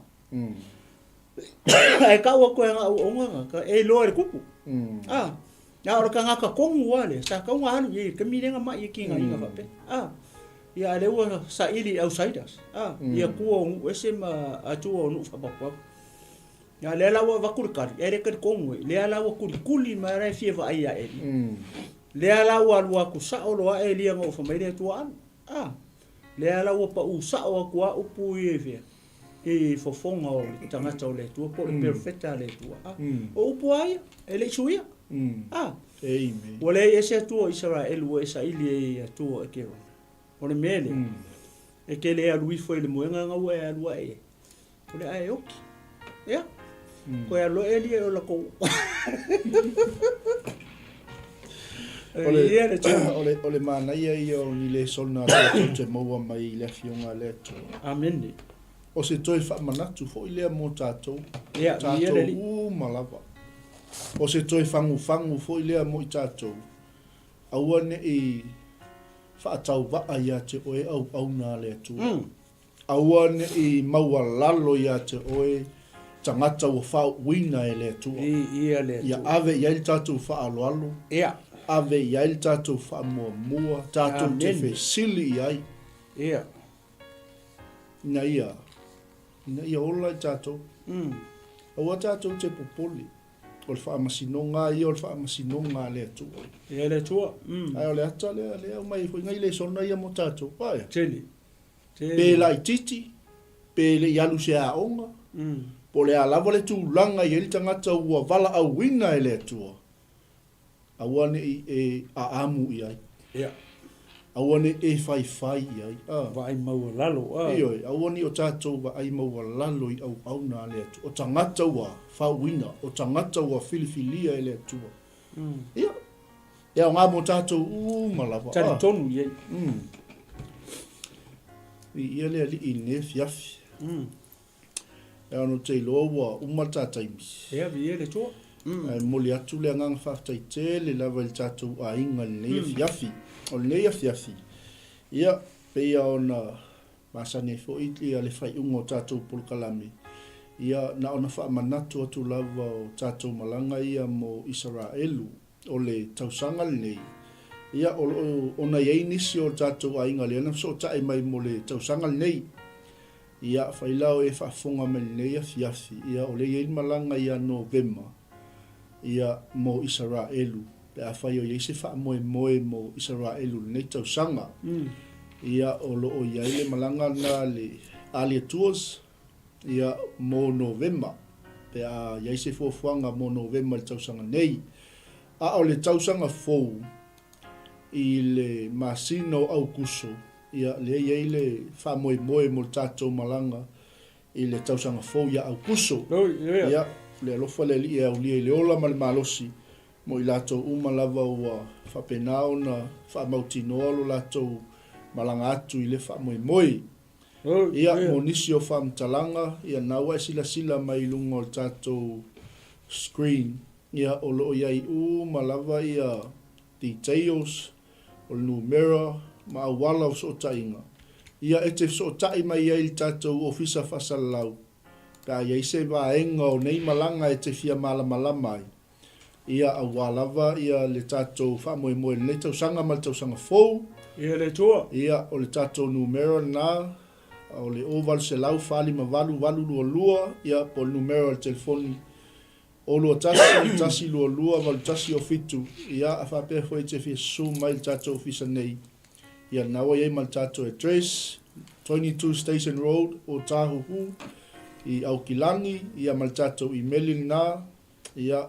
Ae tau atu e ana auauna tagata e iloa e le kupu. A, a o le tagata tonu lava lea, sa tatau ona alu i ai i le taimi lea na mai ai kinaina faapea. A, ia a o lea ua saili i outsiders, a, i atua o nuu ese ma atua o nuu faapapaga. A o lea la ua avatu le tali, ae le talitonu ai, lea la ua tulikuli mai la e fia vaai ia Elia. Lea la ua alu atu sao loa Elia ina ua fai mai le Atua alu. A, lea la ua pau sao atu lava upu ia i fea? I fofoga o le tagata o le Atua po o le perofeta a le Atua. A, o upu lava ia, e le i suia. A, ua leai ea se Atua o Isaraelu ua e saili ai i Atua o Ekerona. O le mea lea, e te le alu ifo i le moega na ua e alu ae i ai, o le a e oki. Ia, koe alu loa Elia e ola kou. Ia le Atua. O le manaia ia o ni lesona tatou te maua mai i le Afioga a le Atua. Amene. O se toe faamanatu foi lea mo tatou, Ia, tatou uma lava. O se toe fagufagu foi lea mo i tatou, aua ne i faatauvaa ia te oe auauna a le Atua. Aua ne i maualalo ia te oe tagata ua faauuina e le Atua. Ia le Atua. Ia ave i ai le tatou faaaloalo. Ia. Ave i ai le tatou faamuamua, tatou te fesili i ai. Ia. Ina ia, ina ia ola i tatou. Aua tatou te popole. O le faamasinoga lava ia o le faamasinoga a le Atua. Ia le Atua. Ae o le ata lea, lea e aumai ai foi nai lesona ia mo tatou. Ae. Tele. Pe laitiiti, pe le i alu i se aoga, po o le a lava le tulaga e i ai le tagata ua valaauina e le Atua, aua ne i e aamu i ai. Aua ne i e faifai i ai. Vaai maualalo. Ioe, aua ne i o tatou vaai maualalo i auauna a le Atua, o tagata ua faauuina, o tagata ua filifilia e le Atua. Ia, E aoga mo tatou uma lava. Talitonu i ai. Viia le Alii i lenei afiafi. E ao ou te iloa ua uma le ta taimi. Ea, viia le Atua. Ae momoli atu le agaga faafetai tele lava i le tatou aiga i lenei afiafi. O lenei afiafi, ia, pei lava ona. masani ai foi ia le faaiuga o tatou polokalame, ia na ona faamanatu atu lava o tatou malaga ia mo Isaraelu o le tausaga lenei, ia o lo o ona i ai nisi o tatou aiga lea na fesootai mai mo le tausaga lenei. Ia, fai la o e faafofoga mai lenei afiafi, ia o lea e i ai le malaga ia Novema, ia mo Isaraelu, pe afai o i ai se faamoemoe mo Isaraelu i lenei tausaga. Ia, o lo o i ai le malaga lena a le Alia Tours, ia mo Novema, pe a i ai se fuafuaga mo Novema i le tausaga nei. A o le tausaga fou, i le masina o Aukuso, Ia, lea e i ai le faamoemoe mo le tatou malaga i le tausaga fou ia Aukuso. Ia, le alofa le Alii e aulia i le ola ma le malosi mo i latou uma lava ua faapena ona faamautinoa lo latou malaga atu i le faamoemoe. Ia, mo nisi o faamatalaga, ia, na ua e silasila mai i luga o le tatou screen, ia, o lo o i ai uma lava ia details, o le numera ma auala o fesootaiga, ia e te fesootai mai ai i le tatou Ofisa Faasalalau pe a i ai se vaega o nei malaga e te fia malamalama ai, ia aua lava ia le tatou faamoemoe i lenei tausaga ma le tausaga fou. Ia le Atua. Ia o le tatou numera lena, o le 0800 458 822, ia po o le numera o le telefoni O 21, 1 2 2, 8 1 o 7, ia, a faapea foi e te fia susu mai i le tatou ofisa nei, ia, lena ua i ai ma le tatou address, 22 Station Road, Otahuhu, i Aukilani, ia, ma le tatou imeli lena, ia,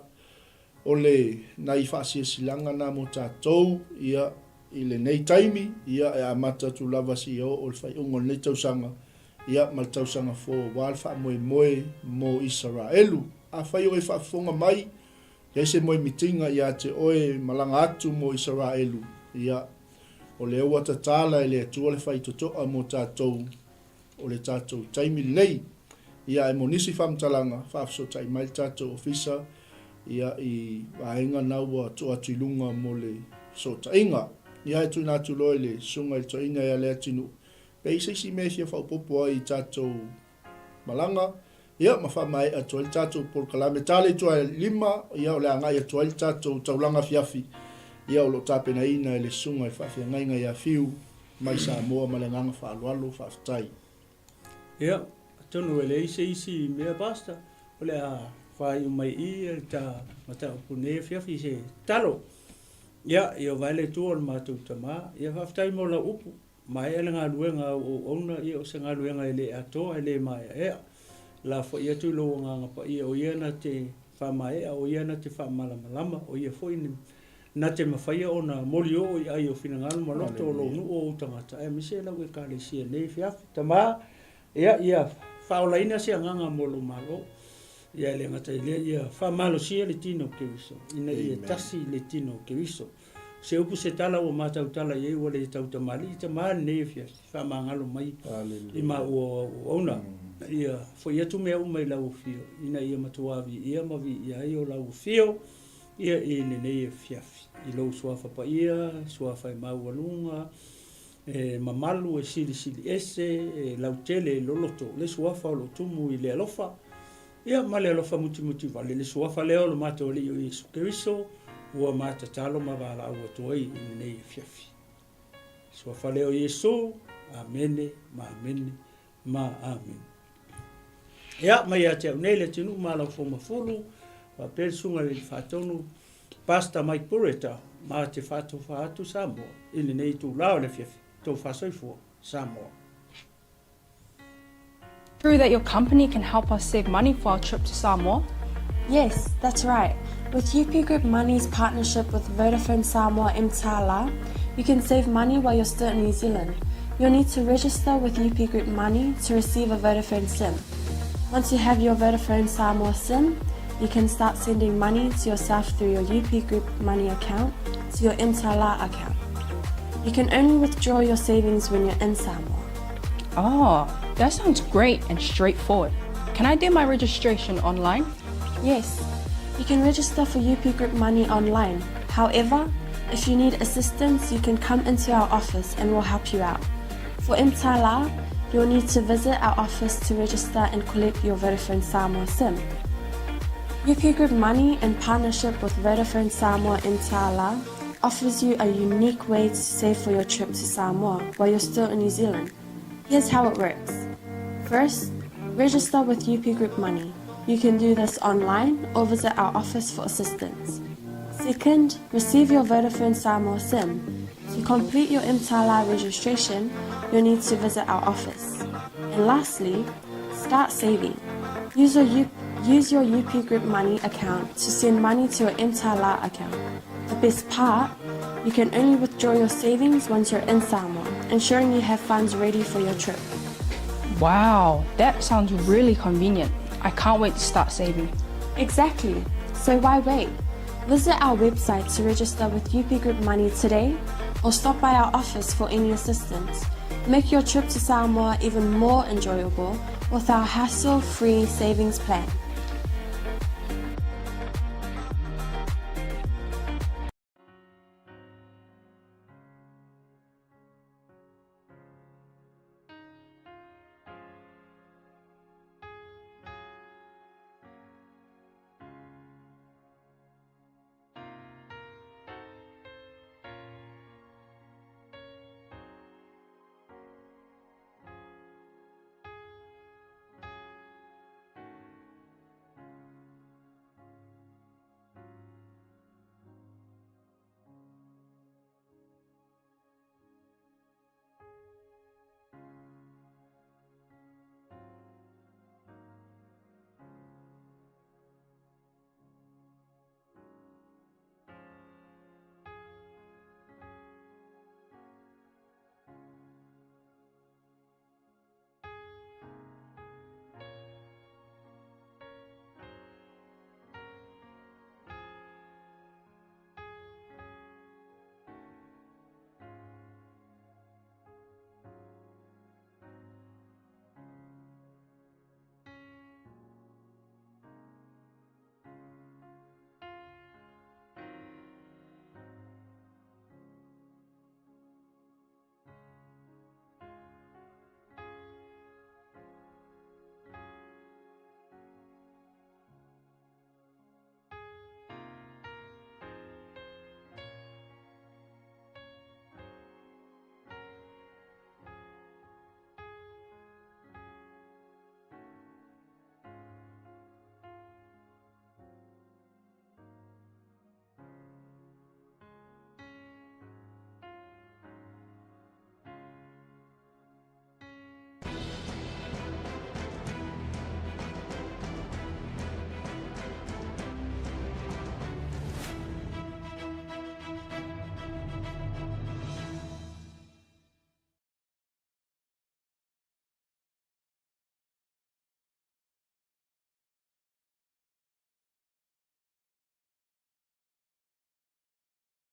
o le nai faasiasilaga na mo tatou, ia, i lenei taimi, ia, e amata atu lava seia oo i le faaiuga o lenei tausaga, Ia, ma le tausaga fou aua le faamoemoe mo Isaraelu. Afai o e faafofoga mai, i ai se moemitiga ia te oe malaga atu mo Isaraelu, ia, o lea ua tatala e le Atua le faitotoa mo tatou o le tatou taimi lenei. Ia, ae mo nisi faamatalaga, faafesootai mai le tatou ofisa, ia, i vaega na ua tuu atu i luga mo le fesootaiga. Ia, e tuuina atu loa i le Susuga i le Toeaina ia Leatinuu Pe i se isi mea e fia faaopoopo ai i tatou malaga, ia, ma faamaea atu ai le tatou polokalame. Tala i tua e 5, ia, o le a agai atu ai le tatou taulaga afiafi, ia, o lo o tapenaina e le Susuga i le Faafeagaiga ia Fiu mai Samoa ma le agaga faaaloalo. Faafetai. Ia, atonu e leai se isi mea Pastor, o le a faaiu mai i i le ta mataupu nei afiafi i se talo. Ia, Ieova e le Atua o le matou Tama, ia faafetai mo lau upu. Maea le galuega a au auauna, ia o se galuega e le atoa, e le maeaea. La foi atu i lou Agaga Paia, o Ia na te faamaea, o Ia na te faamalamalama, o Ia foi na te mafaia ona molioo i ai o finagalo ma loto o lou nuu o ou tagata, aemaise lau Ekalesia nei afiafi. Tama, ia, ia faaolaina se agaga mo lou Malo. Ia e le gata i lea, ia faamalosia le tino o Keriso, ina ia tasi le tino o Keriso. Se upu se tala ua matautala i ai ua le tau tamalii tama lenei afiafi faamagalo mai i maua o auauna ia foi atu mea uma i lau afio ina ia matua viia ma viia ai o lau afio ia i lenei afiafi i lou suafa paia suafa e maualuga e mamalu e silisili ese e lautele e loloto le suafa o lo tumu i le alofa Ia, ma le alofa mutimuti vale, le suafa lea o lo matou Alii o Iesu Keriso, ua ma tatalo ma valaau atu ai i lenei afiafi. Suafa lea o Iesu, Amene, ma Amene, ma Amene. Ia, mai ia te au nei le atunuu ma lau fomafulu, faapea le susuga i le Alii Faatonu, Pastor Mike Bureta, ma te faatofa atu Samoa i lenei itula o le afiafi. Tofa soifua, Samoa. True that your company can help us save money for our trip to Samoa? Yes, that's right. With UP Group Money's partnership with Vodafone Samoa Mtala, you can save money while you're still in New Zealand. You'll need to register with UP Group Money to receive a Vodafone SIM. Once you have your Vodafone Samoa SIM, you can start sending money to yourself through your UP Group Money account to your Mtala account. You can only withdraw your savings when you're in Samoa. Oh, that sounds great and straightforward. Can I do my registration online? Yes, you can register for UP Group Money online. However, if you need assistance, you can come into our office and we'll help you out. For Mtala, You'll need to visit our office to register and collect your Vodafone Samoa SIM. UP Group Money, in partnership with Vodafone Samoa Mtala, offers you a unique way to save for your trip to Samoa while you're still in New Zealand. Here's how it works. First, register with UP Group Money. You can do this online or visit our office for assistance. Second, receive your Vodafone Samoa SIM. To complete your Mtala registration, you'll need to visit our office. And lastly, start saving. Use your, U- use your UP Group Money account to send money to your Mtala account. The best part, you can only withdraw your savings once you're in Samoa, ensuring you have funds ready for your trip. Wow, that sounds really convenient. I can't wait to start saving. Exactly. So why wait? Visit our website to register with UP Group Money today or stop by our office for any assistance. Make your trip to Samoa even more enjoyable with our hassle-free savings plan.